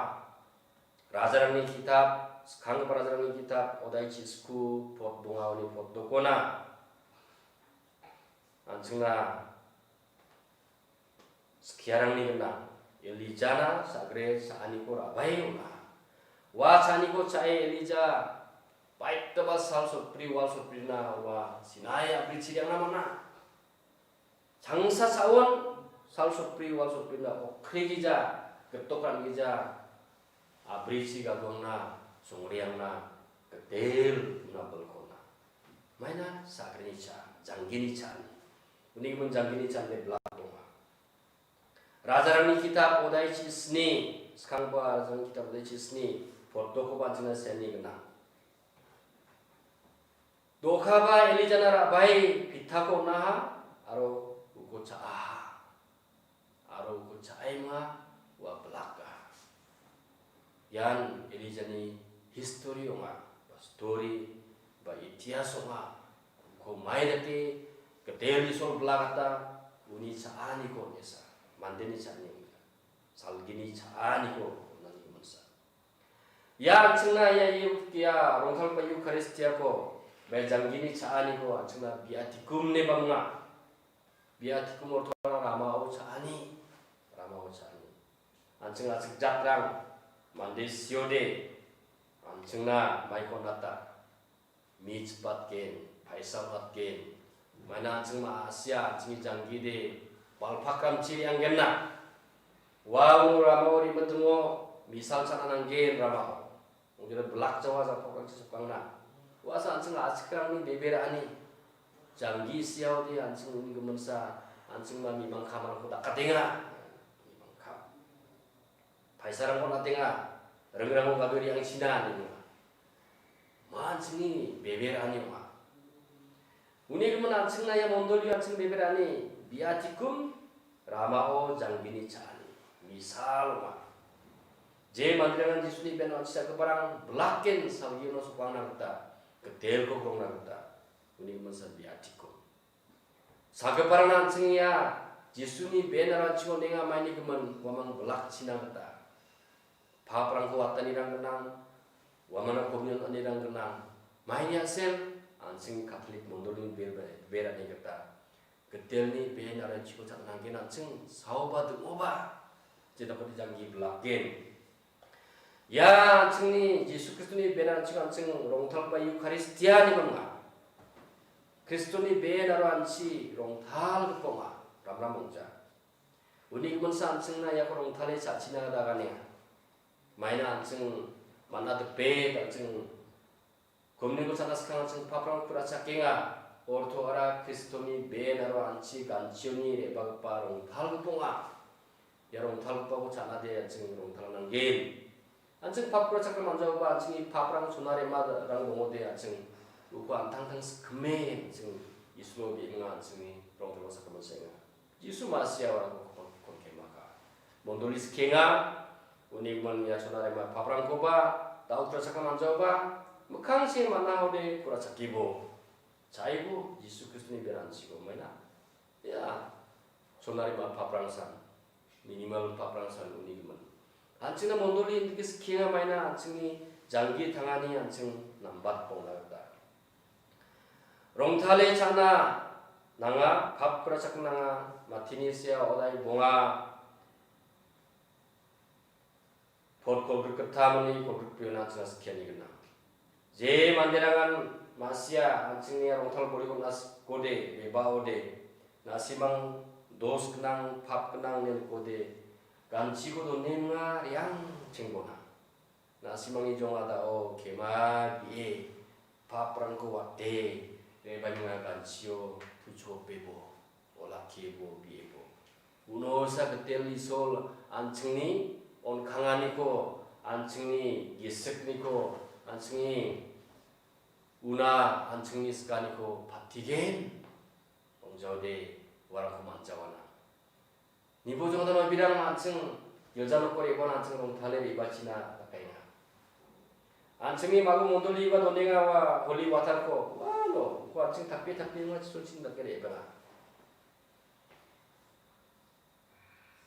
Rajarangni kitap, skanggipa rajarangni kitap, odai chisku, pot bongaoni pot dokona. An·chingna skiarangni gnang. Elijana sa·gre cha·aniko ra·bae on·aha. Ua cha·aniko cha·e Elija baitaba sal sotbri, wal sotbrina ua Sinai a·brichi re·angna man·a. Changsa cha·on, sal sotbri, wal sotbrina okrigija, gitokran gija, a·brichi gabuangna, songreangna, gitel una bilkona. Maina sa·grini cha, janggini cha·ani. Uni gimin janggini cha·ani blak donga. Rajarangni kitap odai chisni, skanggipa Rajarangni kitap odai chisni, pot dokoba an·chingna seni gnang. Dokaba Elijana ra·bae pitako on·aha aro uko cha·aha. Aro uko cha·aenga ua blaka. Ian Elijani histori ong·a, ba stori, ba itias ong·a. Uko mai dake gitel Isol blakata uni cha·aniko on·esa. Mandeni cha·ani ong·a. Salgini cha·aniko on·ani giminsa. Ia an·chingna ia Euk-, ia rongtalgipa Eukaristiako, bai janggini cha·aniko an·chingna biatikum ineba minga. Biatikum orthoara ramao cha·ani, ramao cha·ani. An·ching a·chik jatrang, mande siode, An·chingna maiko nata. Mi chipatgen, paisa on·atgen. Maina an·ching ma·sia an·chingni janggide, balpakramchi re·anggenna. Ua ong ramao re·mitingo misal chana nanggen ramao. Ong·jora bilak jawa japokrangchi sokangna. Uasa an·ching a·chikrangni bebe ra·ani. Janggi siaode an·ching uni giminsa, an·ching ma mimang kamarangko dakatenga. Mimang kam. Paisarangko on·atenga, ringrango gadoe re·angchina, ninga. Ma an·chingni bebe ra·ani ong·a. Uni gimin an·chingna ia mondoli an·ching bebe ra·ani, biatikum ramao janggini cha·ani, misal ong·a. Je manderangan Jisuni ben on·chichakgiparang bilakgen salgio sokangna gita, gitelko grongna gita, uni gimin san biatikum. Sagiparangna an·ching ia Jisuni ben aro an·ching on·enga maini gimin uamang bilakchina gita. Paprangko watanirang gnang, uamangna komunion on·anirang gnang. Maini a·sel an·ching Katolik mondolini ber-, berani gita. Gitelni ben aro an·chingko cha·nanggen an·ching saoba ding·oba. Jedakode janggi bilakgen. Ia an·chingni Jisu Kristoni ben an·ching an·ching rongtalgipa Eukaristiani ong·a. Kristoni ben aro an·chi rongtalgipa ong·a, ramram ong·ja. Uni giminsa an·chingna iako rongtale cha·china gita aganenga. Maina an·ching man·a dipek an·ching Komunionko cha·na skang an·ching paprang ku·rachakenga. Orto ara Kristoni ben aro an·chi ganchioni re·bagipa rongtalgipa ong·a. Ia rongtalgipako cha·nade an·ching rongtal nanggen. An·ching pap ku·rachakram man·jaoba an·chingni paprang chona re·marang dongode an·ching uko an·tangtang skime an·ching Isolo be·enga an·chingni rongtalgipa sakramen cha·enga. Jisu Ma·sia uarangko kon-, konkemaka. Mondoli skienga, uni gimin ia chona re·ma paprangkoba, da·o ku·rachakna man·jaoba, mikkangchi man·ahode ku·rachakibo. Chaibo, Jisu Kristoni ben an·chiko maina. Ia, chona re·ma paprangsan, minimal paprangsan uni gimin. An·chingna mondoli indike skienga maina, an·chingni janggi tangani an·ching nambat bongna gita. Rongtale cha·na nanga, pap ku·rachakna nanga, Matini sea odai bonga, pot kolgrik gittamni kolgrik priona an·chingna skiani gnang. Je manderangan Ma·sia an·chingni rongtal boliko nasikode, rebaode, na·simang dos gnang, pap gnang ine nikode, ganchiko donenga re·angcheng bona. Na·simangni jongada, o kema bi·e, paprangko wate, rebaenga ganchio tuchopebo, olakibo, bi·ebo. Uno sa gitel Isol an·chingni on·kanganiko, an·chingni gisikniko, an·chingni una, an·chingni sikaniko patigen, ong·jaode uarangko man·jawana. Nibo jongdon mabirang an·ching gilja nokko re·baon an·ching rongtale re·bachina dakaenga. An·chingni magu mondoli ba donenga ua holy water-ko, uano, uko an·ching tape tape ong·a chisolchin dake re·bana.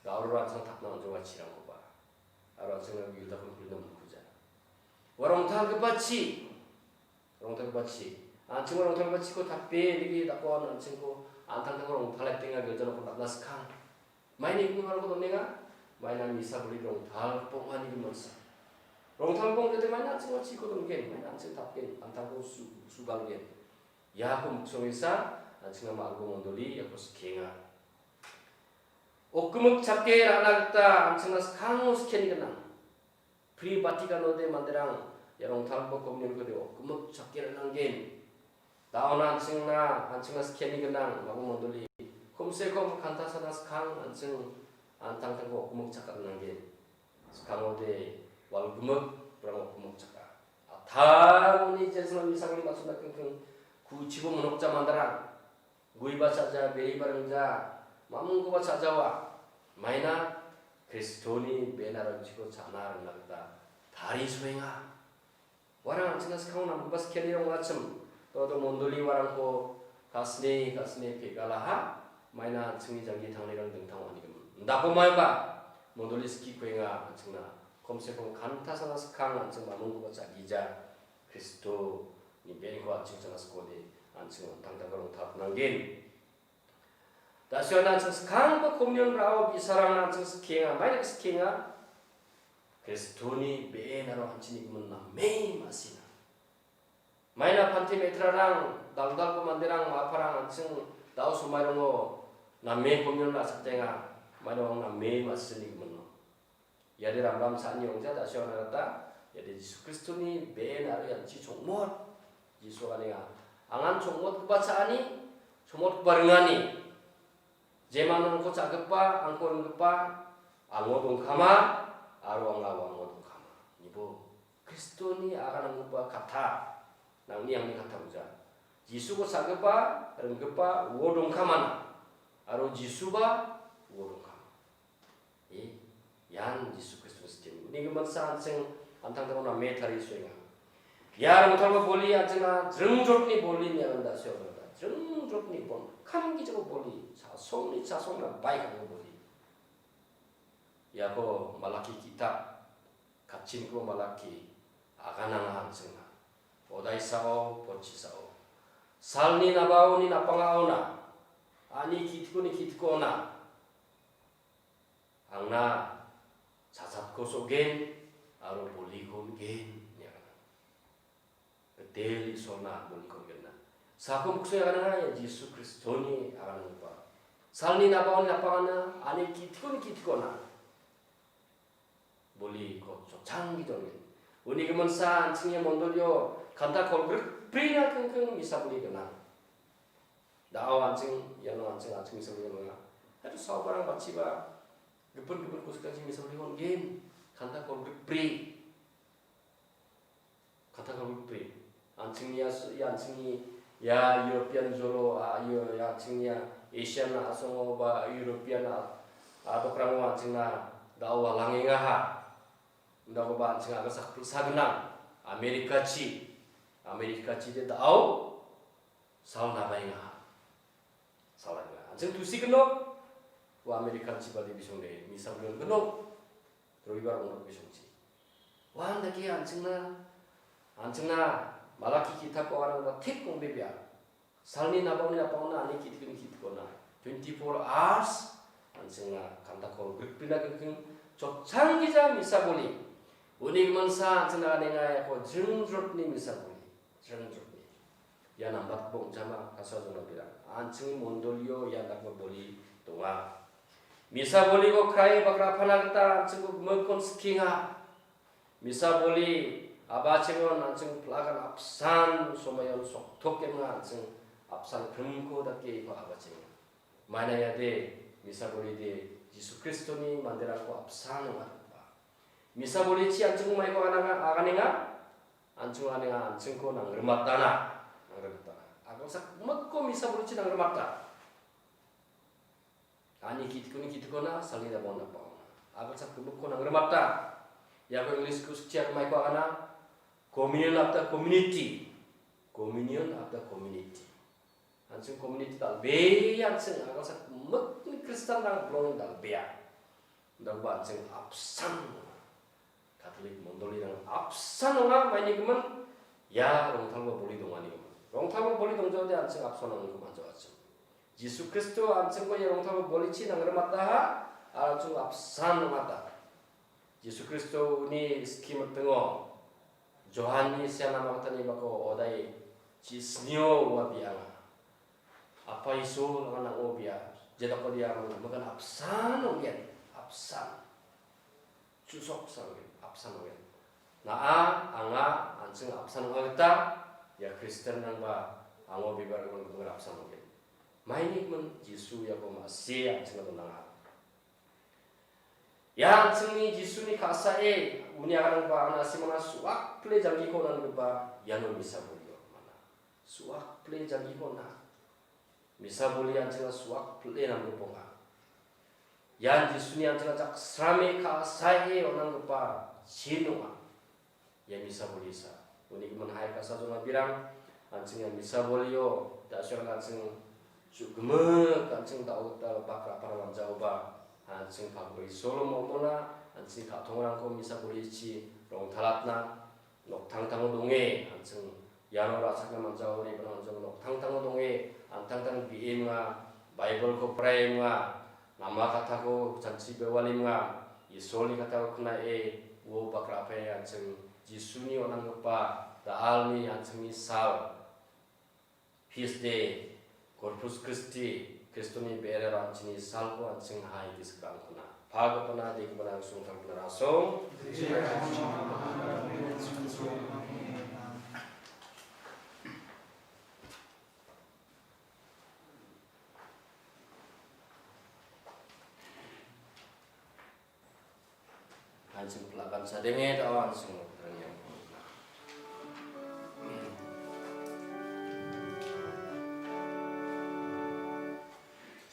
Gauro an·ching tapna on·joa chirangkoba. Aro an·ching gildakon kulina mikuja. Ua rongtalgipa chi, Rongtalgipa chi. An·chingba rongtalgipa chiko tape nigi dakon an·chingko an·tangtangko rongtaletenga gilja nokon dakna skang. Maini gimin uarangko donenga, maina misa boli rongtalgipa ong·ani giminsa. Rongtalgipa ong·gede maina an·chingba chiko dongen, maina an·ching tapgen, an·tangko su-, sugalgen. Iako miksongesa, an·chingna ma·gipa mondoli iako skienga. Okgimik chake ra·na gita an·chingna skango skiani gnang. Pri Vaticanode manderang ia rongtalgipa komunionkode okgimik chake ra·nanggen. Da·ona an·chingna, an·chingna skiani gnang, magu mondoli. Komse kom kanta sana skang an·ching an·tangtangko okgimik chaka ra·nanggen. Skangode walgimik, brang okgimik chaka. Atangoni jesna misangni basuna kengkeng kuchibo monokja manderang. Guiba cha·ja, beriba ringja, mamungkoba cha·jawa. Maina Kristoni benarangchiko cha·na ringna gita tarisoenga. Uarang an·chingna skang namgipa skiani ong·achim. Todo mondoli uarangko kasne, kasne pegalaha. Maina an·chingni janggi tangnirang dingtang ong·anigimin. Indako maiba mondoli skikoenga an·chingna. Komse kom kanta sana skang an·ching mamungkoba cha·gija. Kristoni benko an·ching chanaskode an·ching an·tangtangko rongtapnanggen. Da·suian an·ching skanggipa komunion ra·o bi·sarangna an·ching skienga, maina skienga. Kristoni be·en aro an·chingni gimin name ma·sina. Maina pante me·trarang, dal·dalgipa manderang, ma·aparang an·ching da·o somairango name komunion ra·chakjaenga. Maina ong name ma·sini gimino. Iade ramram sa·ani ong·ja, da·sio ong·na gita, iade Jisu Kristoni be·en aro ian chi chongmot. Jisu ong·anenga. Angan chongmotgipa cha·ani, chongmotgipa ringani. Jeman nangko cha·gipa, angko ringgipa, ango dongkama, aro anga uango dongkama. Nibo Kristoni agananggipa katta, nangni angni katta ong·ja. Jisuko cha·gipa, ringgipa, uo dongkamana, aro Jisuba uo dongkama. E, ian Jisu Kristoni siteni. Uni giminsa an·ching an·tangtangko name tarie soenga. Ia rongtalgipa boli an·chingna jringjrotni boli ine an·da seoda. Jringjrotni bon, kamgijako boli, chasongni chasongna baikanggipa boli. Iako Malaki ki·tap, katchiniko Malaki, agananga an·chingna. Odaisao, pochisao. Salni nabaoni napangaona, ani ki·tikoni ki·tikona. Angna chachatko so·gen aro boliko on·gen, ine aganang. Gitel Isolna boliko on·genna. Sako miksoe agananga ia Jisu Kristoni agananggipa. Salni nabaoni napangana, ani ki·tikoni ki·tikona. Boliko chotchanggi on·gen. Uni giminsa an·chingni mondolio kanta kolgrikbrina kingking misa boli gnang. Da·o an·ching, iano an·ching, an·ching misa boli gnang. Haitu saobarang bachiba, gipin gipin kosakchi misa boli on·gen. Kanta kolgrikbri. Kanta kolgrikbri. An·chingni ia su-, ia an·chingni ia European jolo, a, ia, ia an·chingni ia Asian a·songo ba European a, a dokrango an·chingna da·o walangengaha. Indakoba an·ching agilsak pulsa gnang. Amerikachi. Amerikachi de da·o sal nabaengaha. Sal nabaenga. An·ching tusi gnok. Ua Amerikanchi bade bisonge misa boli gnok. Robibar ong·nok bisongchi. Uandake an·chingna, an·chingna Malaki ki·tapo aganangba thik ong·bebea. Salni nabaoni napangona ani ki·tikoni ki·tikona. Twenty-four hours an·chingna kanta kolgrikbrina kingking chotchanggija misa boli. Uni giminsa an·chingna aganenga iako jringjrotni misa boli. Jringjrotni. Ia nambatgipa ong·jama kasajona birang. An·chingni mondolio ia dakgipa boli donga. Misa boliko krai bagrapana gita an·chingko gimikkon sikenga. Misa boli a·bachengon an·ching plakan apsan somayon soktokenga an·ching apsan krimko dake iko a·bachenga. Maina iade misa bolide Jisu Kristoni manderangko apsan ong·atgipa. Misa bolichi an·ching maiko aganenga, aganenga, an·ching aganenga, an·chingko nangrimatana, nangrimatana. Agilsak gimikko misa bolichi nangrimata. Ani ki·tikoni ki·tikona, salni nabaon napaona. Agilsak gimikko nangrimata. Iako English-ko sikchi aro maiko agana, communion of the community. Communion of the community. An·ching community dal·bea an·ching agilsak gimikni Kristianrang bilong dal·bea. Indakgipa an·ching apsan ong·a. Katolik mondolirang apsan ong·a, maini gimin, ia rongtalgipa boli donganigimin. Rongtalgipa boli dongjaode an·ching apsan ong·aniko man·jaoachim. Jisu Kristo an·chingko ia rongtalgipa bolichi nangrimataha, aro an·ching apsan ong·ata. Jisu Kristo uni skie mitingo Johanni sian ama gitani bako odai chisnio ua bianga. Apa Isol anga nang·o bia, jedakode anga nang·o mikan apsan ong·gen, apsan. Chusok san ong·gen, apsan ong·gen. Na·a, anga, an·ching apsan ong·a gita, ia Kristianrangba ango bibar ong·gen apsan ong·gen. Maini gimin Jisu iako ma·sie an·chingna donanga. Ia an·chingni Jisuni ka·sae uni aganangba anga simana suakple janggiko on·angipa iano misa bolio mana. Suakple janggiko on·a. Misa boli an·chingna suakple nanggiponga. Ian Jisuni an·chingna jaksrame ka·sae on·anggipa chin ong·a. Ia misa bolisa. Uni gimin hai ka·sa jona birang, an·ching ia misa bolio, da·suian an·ching su·gimik, an·ching da·o gita bak ra·para man·jaoba, an·ching pagri solo mo·mona, an·ching ka·tongrangko misa bolichi rongtalatna noktangtango donge, an·ching iano ra·chakna man·jao, re·bana man·jao, noktangtango donge, an·tangtang be·enga, Baibolko praenga, nama katako chanchi bewalimenga, Isolni katako knae, O bakra apai, an·ching Jisuni on·anggipa da·alni an·chingni sal, Feast Day, Corpus Christi, Kristoni be·rarangchini salko an·ching hai gisik ra·angkona. Pagipana, degipana, gisong tangpina ra·song. An·ching pelakan sadenge da·o an·ching rengeng.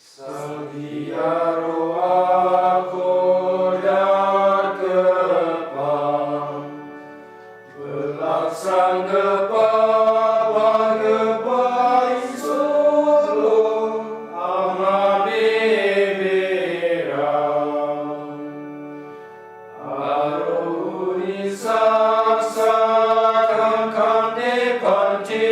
Salgi aro akodatgipa, Pelaksanggipa pagipa Isolo ama bebera. Aro uni saksa kangkante pante.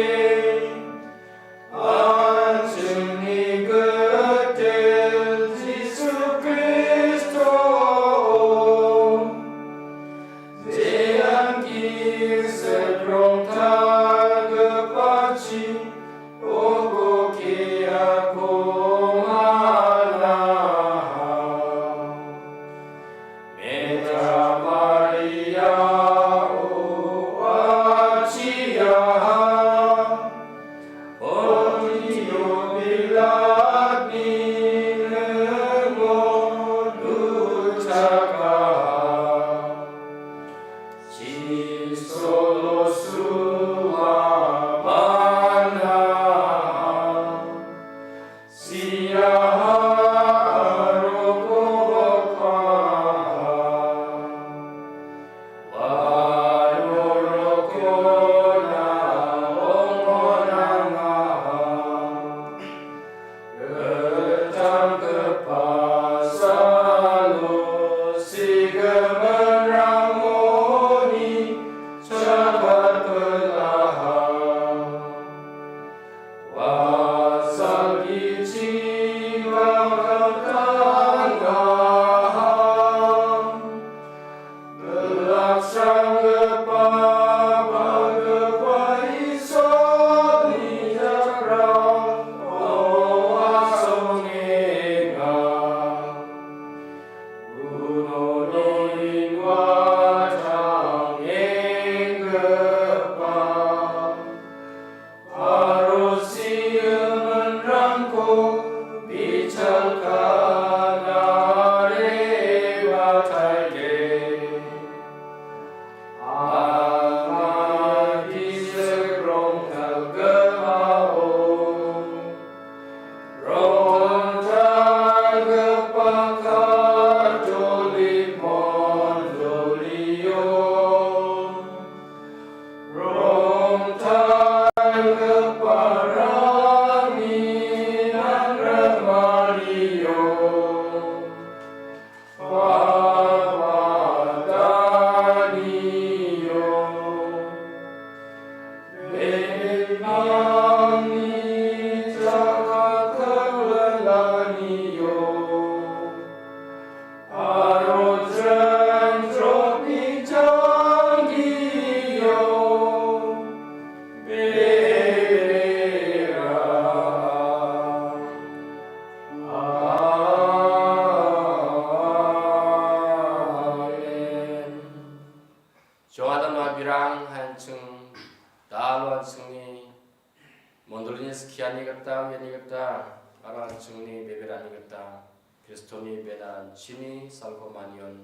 An·chingni Gitel Jisu Kristo, jean gisik rongtalgipachi, uko keako man·aha. Meta Maria, o achiaha, Pontio Pilatni ningo dutakaha. Chisolo sua man·aha. Siaha aro kobokaha. Uano rokona ong·onangaha. Ritanggipa salo sigimin rangoni chapat pilaha. Ua salgichi gagatangaha. Pelaksanggipa pagipa Isolni jakrang oa songenga. Uno nonin watangenggipa aro sigiminrangko bichal kanare bataige. Ama gisik rongtalgipao, rongtalgipa Katolik mondolio, rongtalgiparangni nangramario, Papa Danio, bebemangni jakakkalanio, aro jringrokni jangkio, bebera. Amen. Jongada ma birang, an·ching dalo an·chingni mondolini skiani gita, uiani gita, aro an·chingni beberani gita, Kristoni bena an·chini salko manion,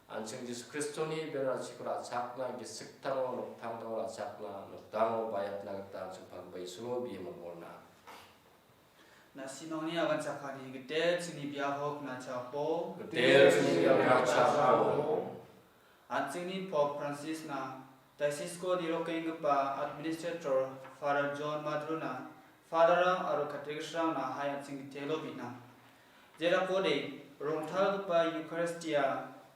an·ching Jisu Kristoni bena an·chiko ra·chakna, gisiktango, noktangtango ra·chakna, nokdango baiatna gita an·ching pagipa Isolo bimang bolna. Na·simangni aganchakani Gitel chingni biapo gnachakbo. Gitel chingni biapo gnachakbo. An·chingni Pope Francis-na Diocese-ko nirokenggipa Administrator Father John Maduro-na, Father-rang aro Catechist-rangna hai an·ching gitelo bina. Jelakode rongtalgipa Eucharistia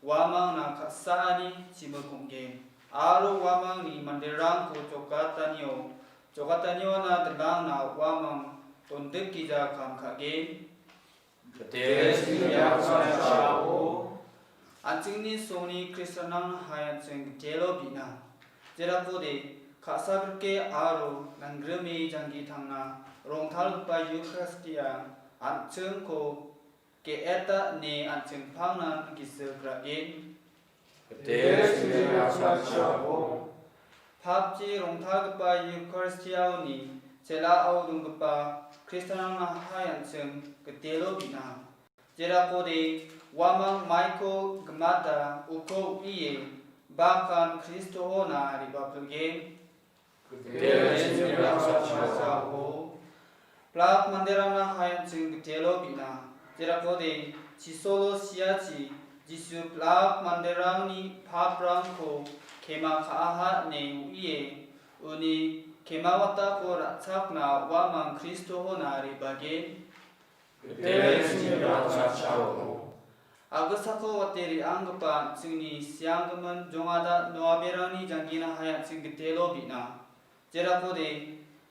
uamangna ka·saani chimik ong·gen, aro uamangni manderangko jokatanio, jokataniona dilangna uamang dondikgija kam ka·gen. Gitel chingni biapo gnachakbo. An·chingni songni Kristianrangna hai an·ching gitelo bi·na. Jerakode, ka·sa grike aro nanggrime janggi tangna rongtalgipa Eukaristia an·chingko ge·eta ine an·ching pangnan gisik ra·gen. Gitel chingni rangchakchio. Papchi rongtalgipa Eukaristiaoni chel·ao donggipa Kristianrangna hai an·ching gitelo bi·na. Jerakode uamang maiko gimata uko u·ie bakan Kristoona re·bapilgen. Gitel chingni rangchakchio. Plak manderangna hai an·ching gitelo bi·na. Jerakode chisolo siachi Jisu plak manderangni paprangko kema ka·aha ine u·ie uni kemawatako ra·chakna uamang Kristoona re·bagen. Gitel chingni rangchakchio. Agisako wate re·anggipa an·chingni sianggimin jongada Noaberangni janggina hai an·ching gitelo bi·na. Jerakode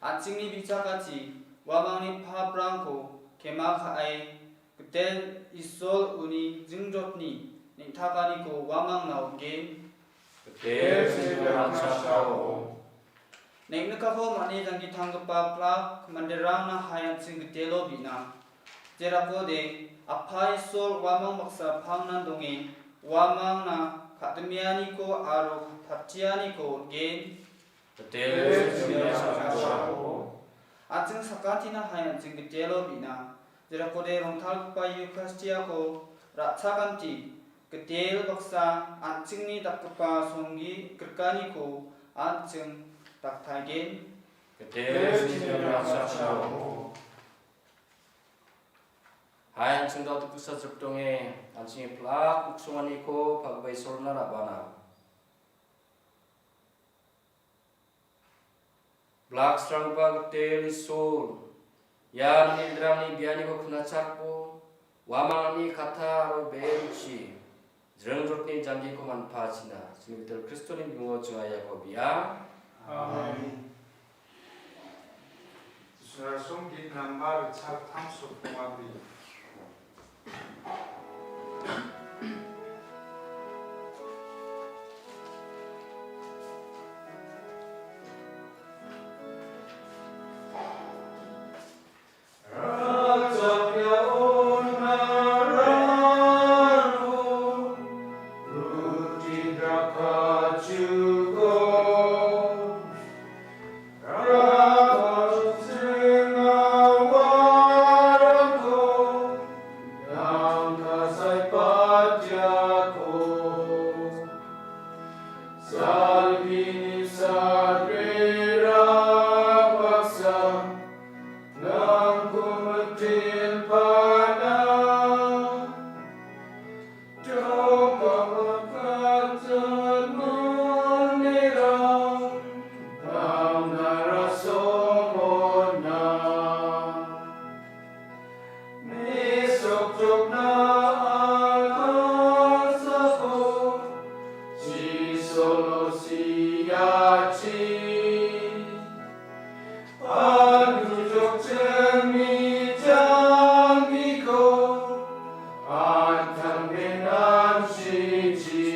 an·chingni bi·chakachi uamangni paprangko kema ka·e gitel Isol uni jingjotni neng·takaniko uamangna on·gen. Gitel chingni rangchakchio. Neng·nikako man·e janggitanggipa plak manderangna hai an·ching gitelo bi·na. Jerakode Apa Isol uamang baksa pangnan donge, uamangna ka·dimianiko aro patianiko on·gen. Gitel chingni rangchakchio. An·ching sakantina hai an·ching gitelo bi·na. Jerakode rongtalgipa Eukaristiako ra·chakanti. Gitel baksa an·chingni dakgipa songni grikaniko an·ching daktaigen. Gitel chingni rangchakchio. Hai an·ching dal·dikgisa jokdonge, an·chingni plak uksonganiko pagbe solna ra·bana. Blaksrangba gitel Isol, ia nangni bianiko knachakbo, uamangni kata aro be·enchi, jringjotni janggiko manpachina, chingni gitel Kristoni bimungo ching·a iako bi·a. Amen. Jisu rasong git namba ritchak tamso pongabri. Salgini sagrera baksa nangko metil pana. Anu jokchengni janggiko an·tangbenan chichi.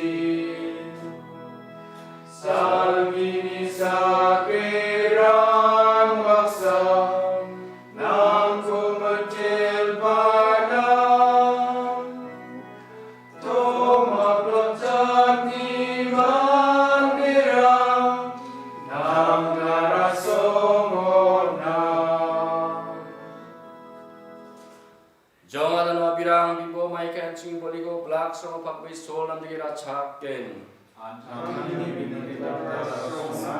Salgini sagrerang baksa nangko metil pana. Toma plotani manderang nang narasongona. Jong adano abirang bibo maika an·ching boliko blaksong pakboi sol namdegera chaken. An·tangni binigita songna,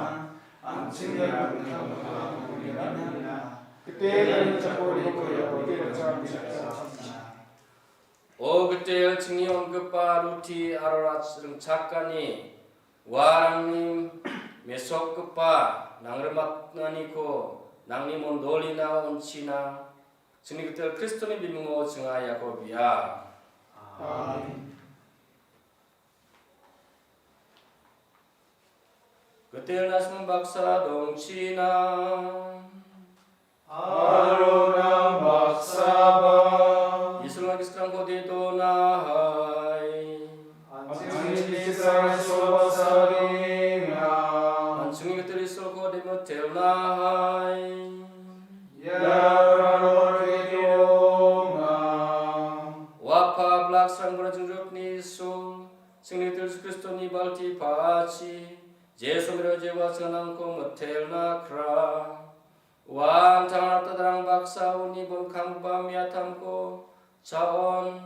an·chingni binigita songna. Kete dan chakori koya kote racham bisa. O gitel chingni on·gipa ruti aro rach-, ringchakani uarangni mesokgipa nangrimatnaniko nangni mondolina on·china, chingni gitel Kristoni bimungo chinga iako bia. Amen. Gitel nasmon baksa dongchina. Aro nang baksaba. Isolna giskrangko didonahai. Srangbra Jingrotni Isu, chingni Jisu Kristoni balti pachi, Jesu mero jewa chanangko metelna kra. Ua antang ratadrang baksa uni bonkanggipa miatamko chaon,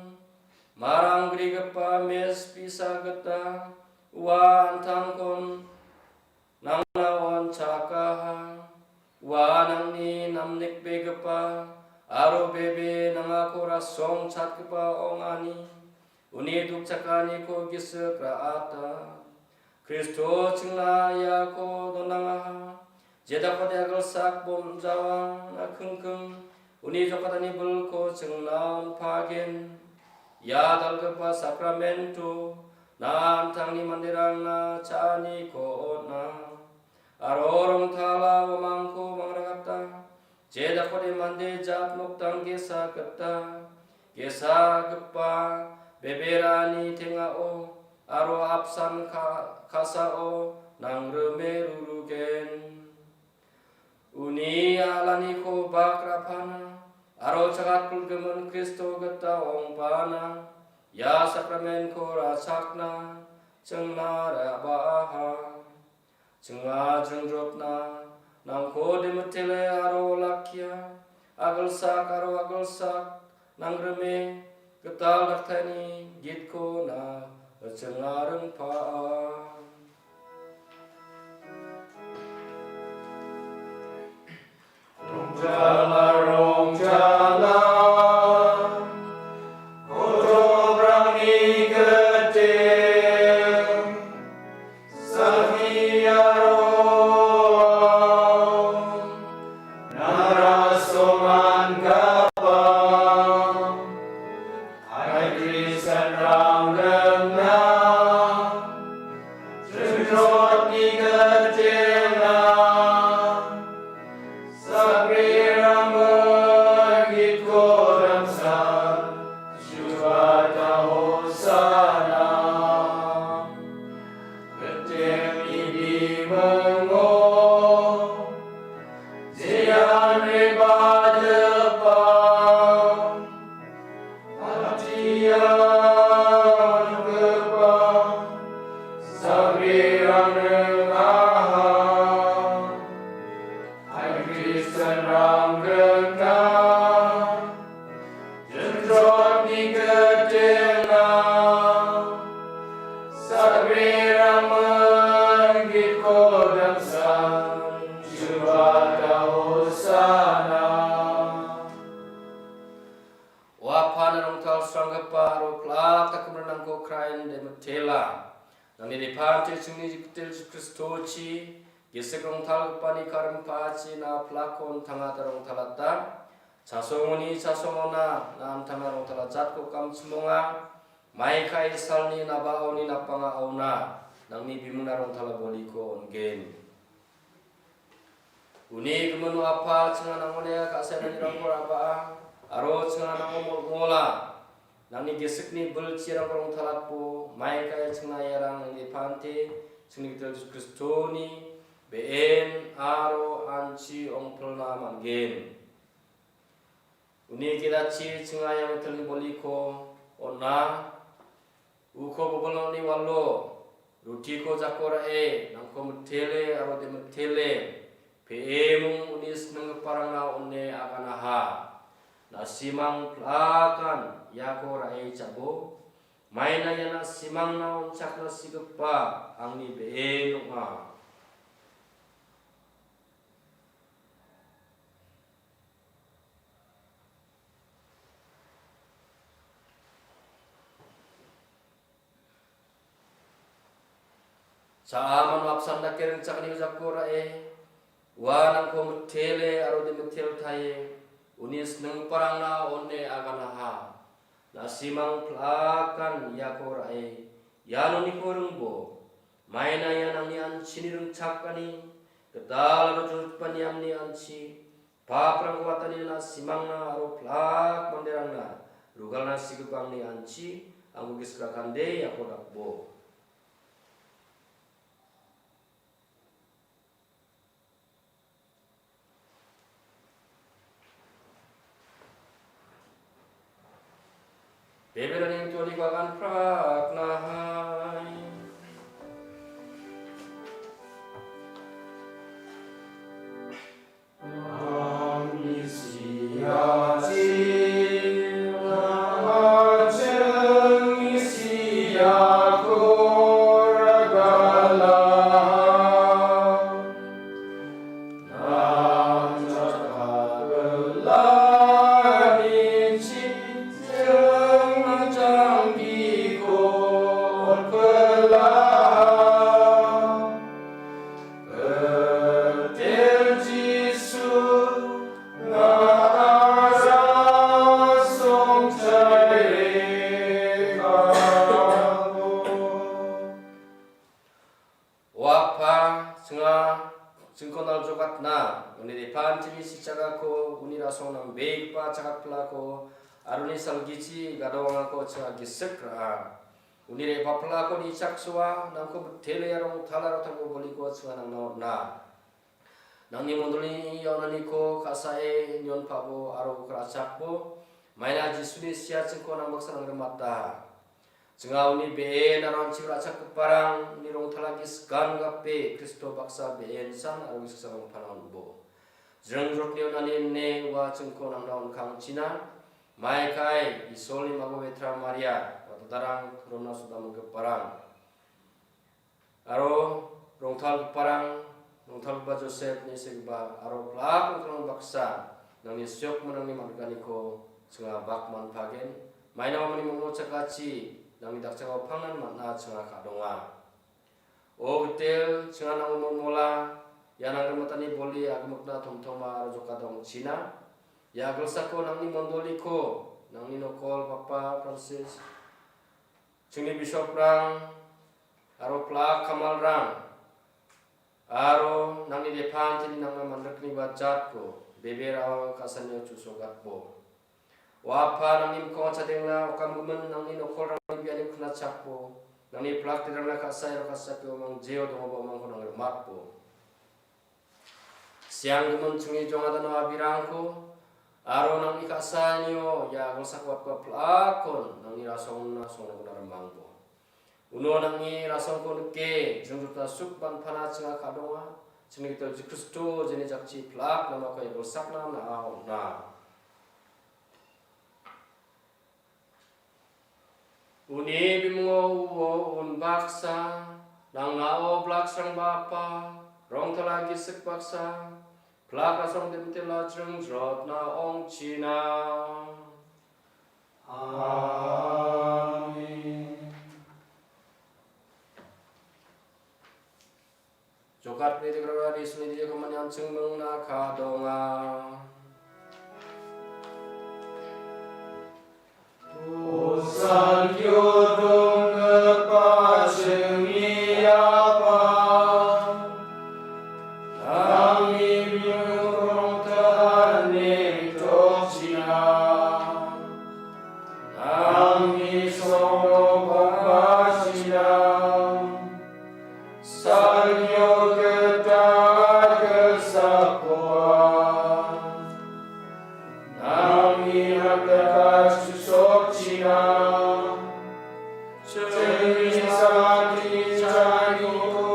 marang grigipa mes pisa gita ua antangkon nangna on chakaha. Ua nangni namnikbegipa aro bebe nangako rasong chatgipa ong·ani. Uni dukchakaniko gisik ra·ata. Kristo chingna iako donangaha. Jedakode agilsak bomjawa na kingking. Uni jokatani bilko chingna on·pagen. Ia dal·gipa sakramento na antangni manderangna cha·aniko on·a. Aro rongtala uamangko mangragata. Jedakode mande jat moktang ge·sa gita, ge·sa gipa beberani teng·ao aro apsan ka-, ka·sao nangrime rurugen. Uni a·laniko bakrapana aro chagatpilgimin Kristo gita ong·pana ia sakramenko ra·chakna chingna ra·baaha. Ching·a jingrotna nangko demitele aro olakkia, agilsak aro agilsak nangrime gital daktaini gitko na ching·a ringpaa. Rongtala, rongtala, otobrangni gittel, sakni aro nang rasongan gapa. Hai Kristianrang ringna, jingrotni gittelna, sakrirangni gitko damsa, Jubata Hosana. Gittelni bimungo, jean rebajapa, Patian gipa sakrirang ringaha. Hai Kristianrang ringna, jingrotni gittelna, sakrirang menggitko damsa, Jubata Hosana. O Apa, na rongtalsranggipa aro plak dakgimin nangko krain demitela. Nangni repante chingni gittel Jisu Kristochi, gisik rongtalgipani karimpachi na plakon tangata rongtalata. Chasongoni chasongona na antangna rongtala jatko kamchimonga. Maikae salni nabaoni napanga auna. Nangni bimungna rongtala boliko on·gen. Uni gimin, o Apa, ching·a nangone ka·saenganirangko ra·baa, aro ching·a nango mol·mola. Nangni gisikni bilchirangko rongtalatbo, maikae ching·a iarang nangni pante, chingni gital Jisu Kristoni be·en aro an·chi ong·pilna man·gen. Uni gidachi ching·a ia metelni boliko on·a. Uko bobilni walo, rutiko jako ra·e, nangko mitele aro demitele, pe·emung uni sinenggiparangna on·e aganaha. Na·simang plakan iako ra·e jabo. Maina ia na·simangna on·chakna sigipa angni be·en ong·a. Cha·aman apsan dake ringchakani jako ra·e, ua nangko mitele aro dimitel taie, uni sinenggiparangna on·e aganaha. Na·simang plakan iako ra·e, ianoniko ringbo. Maina ia nangni an·chini ringchakani, gital aro jotgipa niamni an·chi, paprangko watani na·simangna aro plak manderangna rugalna sigipangni an·chi, angko gisik ra·kande iako dakbo. Bebelani Bagan praknahai. Amnesia. O Appa, chinga, chingko naljokatna, uni repantini sichagako, uni rasong nambegipa chagatpilako, aro uni salgichi gadongako chinga gisik ra·a. Uni re·baplako nichaksoa, nangko bitele aro tala aro tangko boliko chinga nangna on·a. Nangni mondolini yaonaniko ka·sae nion pabo aro uko ra·chakbo, maina Jisuni siachingko nang baksa nangrimata. Chinga uni be·en aro an·ching ra·chakgiparang uni rongtala gisgan gape Kristo baksa be·en san aro gisik salong panan bo. Jringjrotni on·ani ine ua chingko nangna on·kangchina. Maikai Isolni mago Betra Maria, watadarang, rona soda minggiparang. Aro rongtalgiparang, rongtalgipa Josepni segipa, aro plak rongtalgipa baksa, nangni siok manangni man·ganiko chinga bak manpagen, maina mamani mongmol chakachi, nangni dakchakao pangnan man·a chinga ka·donga. O Gitel, chinga nango mongmola, ia nangrimatani boli agimikna tomtoma aro jokada ong·china. Ia agilsako nangni mondoliko, nangni nokol, Papa Francis, chingni bisoprang aro plak kamalrang aro nangni depanteni nangna man·rikni ba jatko bebe ra·o ka·sanio chusogatbo. O Appa, nangni mikkango chadengna okamgimin nangni nokolrangni biani knachakbo, nangni plak derangna ka·sa aro ka·sape omang jeo dongoba omangko nangrimatbo. Sianggimin chingni jongadano abirangko, aro nangni ka·saanio ia agilsako watgipa plakon nangni rasongna songrongna rimangbo. Uno nangni rasongko nike, jringjrotna suk manpana chinga ka·donga, chingni Gitel Jisu Kristo jeni jakchi plak namako ia agilsakna na·a on·a. Uni bimungo uo unbaksa, nang·ao blaksrangbapa, rongtala gisik baksa, plak rasong dimtila jringjrotna ong·china. Amen. Jokatni degrara Jisuni dide komani an·ching mingna ka·donga. O salgio donggipa chingni Apa, nangni bimung rongtala neng·tokchina. Nangni songno bang·achina. Salgio gita agilsakoa. Nangni rangtaka chusokchina. Chingni sakni chaniko.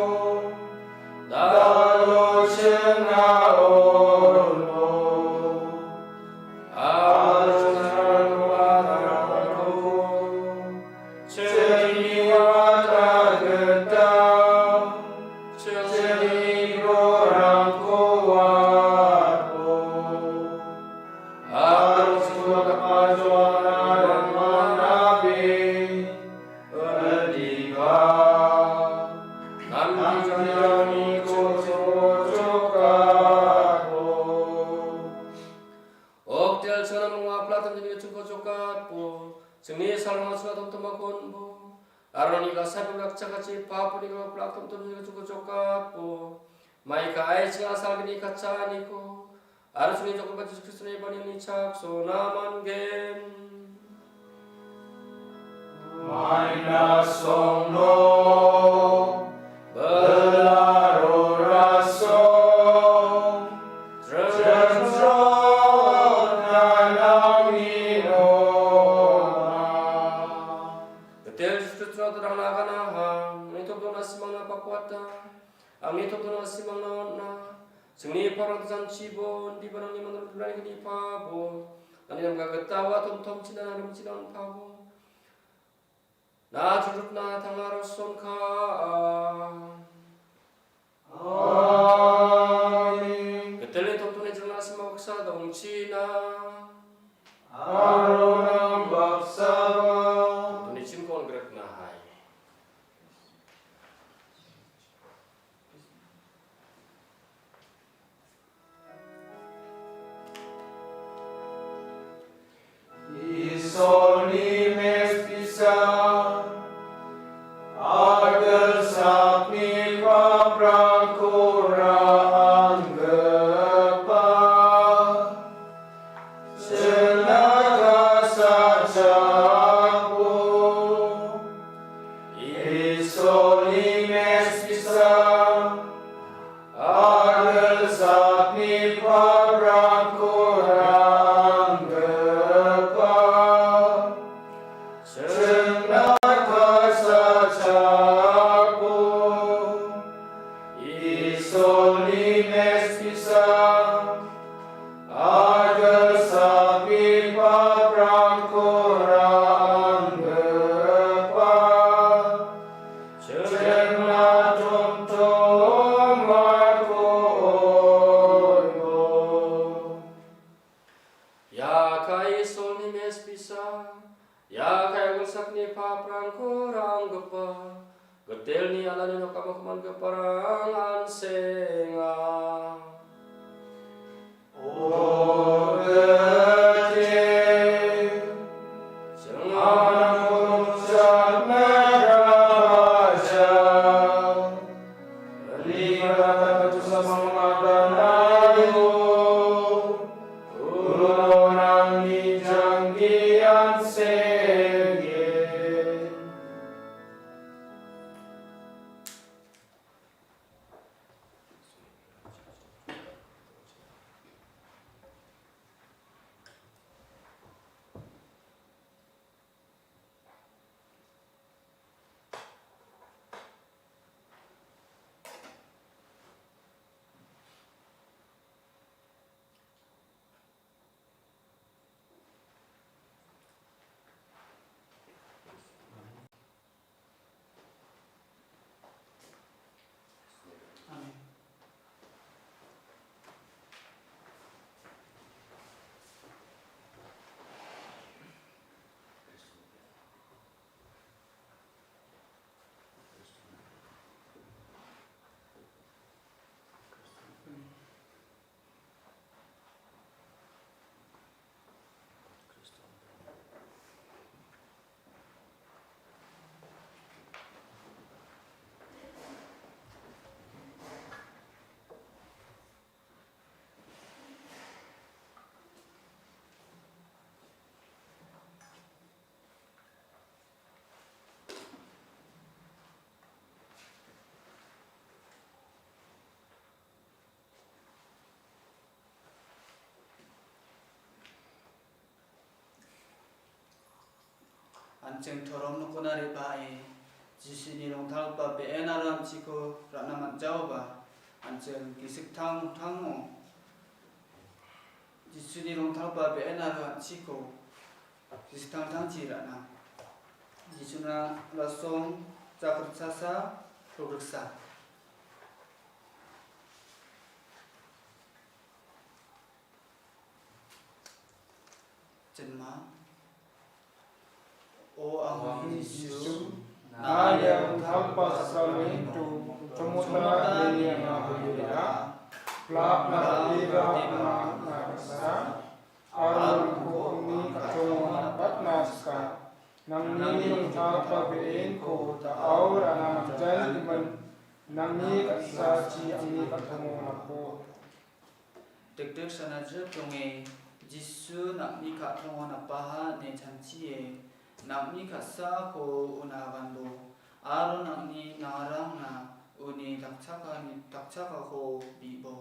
Dalo chingna olpo. Ok, tel chingna mung apla tam jeni chingko jokatpo. Chingni salma chingna tom tom akonbo. Aroni gasa bilak chakachi papu ni bilak tom tom jeni chingko jokatpo. Mai ka ai chingna salgini kachaniko. Aro chingni jokatba Jisu Kristo ni bani ni chak so naman gen. Maina songno belaro rasong, jrenjrotna nangni nonga. kuata. Angni totona simangna on·a. Singni parang janchibo, indiba nangni mandarang dulani pabo. Nangni namga gita wa tomtom china rimchina on·pabo. Na churukna tangaro sonka. Amen. Gitelni totoni jingna sima baksa dongchina. Aro nang baksaba. Totoni chimkon grekna hai. Isolni mespisa, agilsakni paprangko ra·anggipa, chingna kasachakbo. Isolni mespisa, agilsakni paprangko ra·anggipa, chingna kasachakbo. Isolni mespisa, agilsakni paprangko ra·anggipa, chingna tomtom marko on·bo. Ia kai Isolni mespisa, ia kai agilsakni paprangko ra·anggipa, gitelni alani nokamo kamangiparang an·senga. O Gite, jangan mengucapnya raja, libatlah bersama-sama dengan ayu, ulunang ni janggian sengit. Amen. An·ching torom nokona re·bae Jisuni rongtalgipa be·en aro an·chiko ra·na man·jaoba, an·ching gisik tangtango Jisuni rongtalgipa be·en aro an·chiko gisik tangtangchi ra·na. Jisuna rasong jakritchasa progriksa. Jinma. O angni Jisu, na ia rongtalgipa sakramentko tongo·na ine anga hoiera. Plak na ira anga na·rasa, aro nangko angni ka·tongona patna sika. Nangni rongtalgipa be·enko da·ao ra·na manjanigimin, nangni ka·sachi angni ka·tongo napo. Dikdik sanajik donge, Jisu nang·ni ka·tongo napaha ine chanchie, nang·ni ka·sako una agando, aro nang·ni nangarangna uni dakchakani-, dakchakako bibo.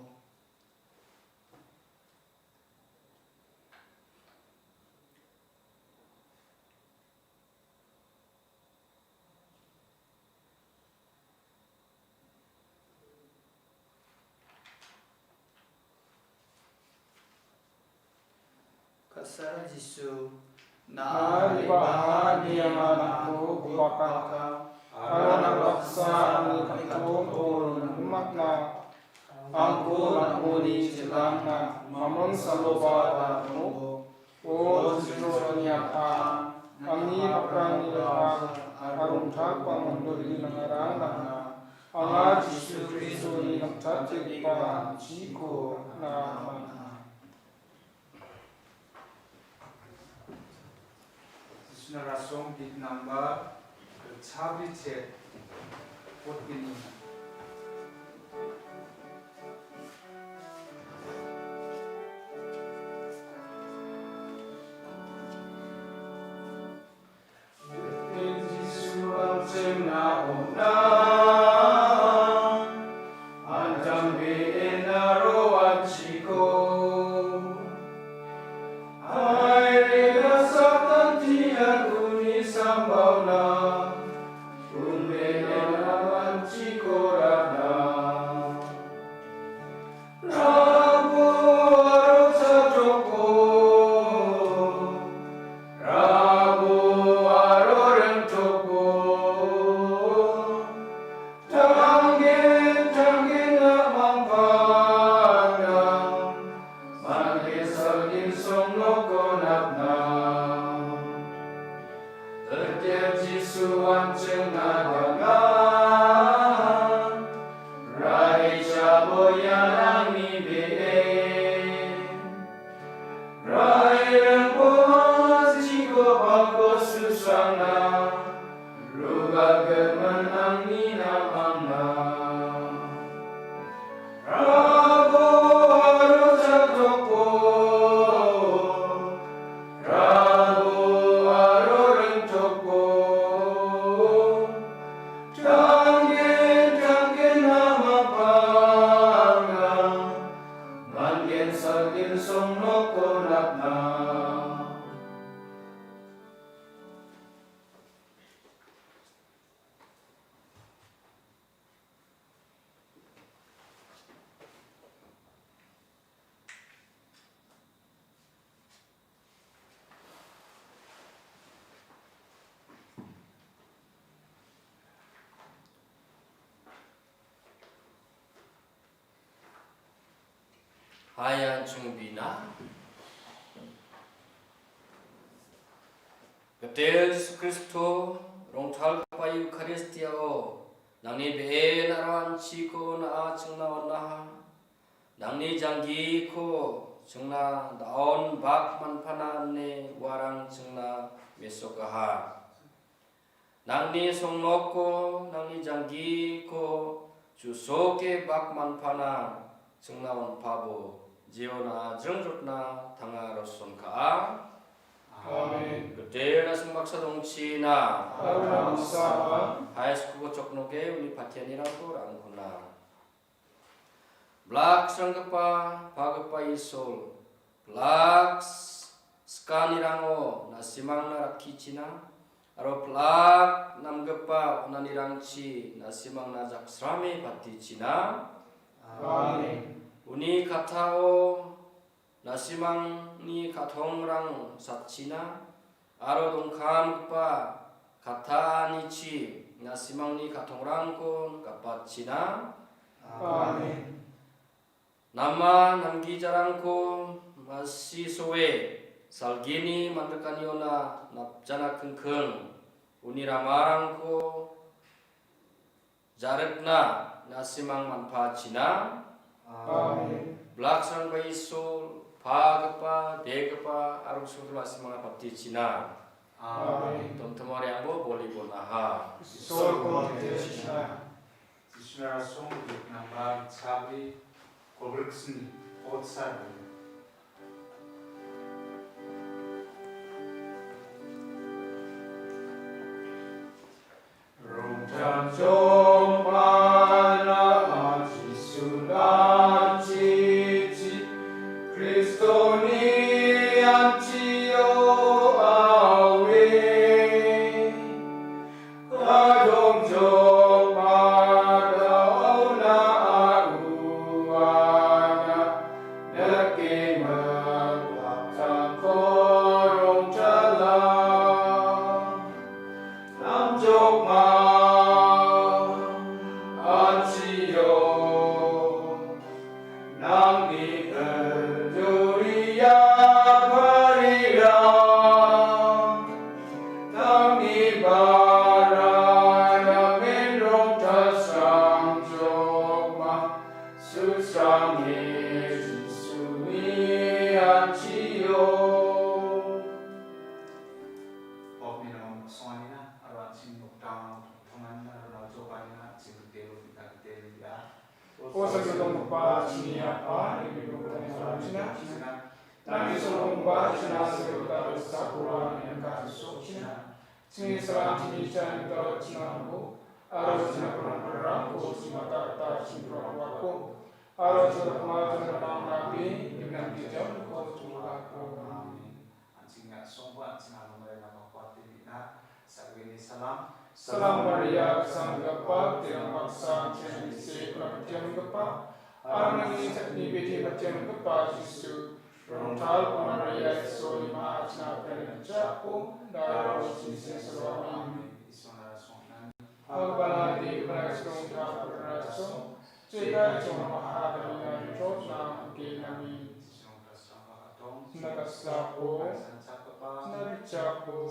Dasara Jisu, na·a re·baha ine anga nangko gopaka, aro nang baksa ani katongko rongimatna, angko nang·oni jilangna, mamon saloba da·o. O Israelni Apa, angni bakrangni Apa, aro rongtalgipa mondolini nangarang nang·a. Anga Jisu Kristoni nangtatbegipa an·chiko nang·a. Jisuna rasong bit namba chabri chet pot bini. Jisu an·chingna on·a, an·tangbe en aro an·chiko. Aire na Satan tian uni sambaona, unbe en aro an·chiko ra·na. Rabo aro chatokbo, rabo aro rengtokbo, tanggen, tanggen na·mangpana, mande salgin songnoko napna. Gede Jisu an·chingna gana, raija boya nangni be·en. Rairangko an·chiko pako susangna, rugagimin nangni namangna. Rabo aro chatokbo, rabo aro rengtokbo, tanggen, tanggen namapanga, manden salgin songnoko napna. Hayan chungbina. Gitel Jisu Kristo, rongtalgipa Eukharistiao, nangni be·en aro an·chiko na·a chingna on·aha. Nangni janggiko chingna da·on bak manpana ine uarang chingna mesokaha. Nangni songnoko, nangni janggiko chusoke bak manpana chingna on·pabo, jeona jringjotna tanga roson ka·a. Amen. Gitel na·simang baksa dongchina. Amen. Hai skuko choknoke uni patianirangko ra·angkona. Blak sranggipa, pagipa Isol, blak s-, skanirango na·simangna rakkichina, aro blak namgipa onanirangchi na·simangna jaksrame patichina. Amen. Uni kattao na·simangni ka·tongrang satchina, aro dongkamgipa kattanichi na·simangni ka·tongrangko gapatchina. Amen. Nama namgijarangko masisoe salgini mandikaniona napjana kingking, uni ramarangko ja·rikna na·simang manpachina. Amen. Blak sranggipa Isol, pagipa, degipa, aro gisik na·simangna patichina. Amen. Tomtomari angbo boli bonaha. Isol ko patichina. Jisuna rasong bit namba chabri kolgriksni otsar. Rongchang jongpana Jisu na chichi, Kristoni an·chio awe. Kadong jongpana uana nake mangwatangko. donggipa chingni Apa, nangni bilonko tangrichina. Nangni songmongba china segipa dosakoba nangni kachina. Chingni salanchini chanto chingango, aro china prangrangko chimata ta chingprangwako, aro china pama china pangnabi, nang dijam ko chungako. Amen. An·ching a·songba an·ching alongari namakwate bi·na, sakgni salam. Salam Maria, kasanggipa, Palang baksa, an·ching ise, patiamgipa, aro nangni chakni bete patiamgipa, Jisu, Rongtalgipa Maria, Isolni ma·a, an·ching apenan jako, daro sisi salo. Amen. Isona songnan. Hagabana di, Maria, Rongtalgipa Maria, Iso, Jeka joma mahadamina jotna mungkin amin. Nakaslapo, nabichapo,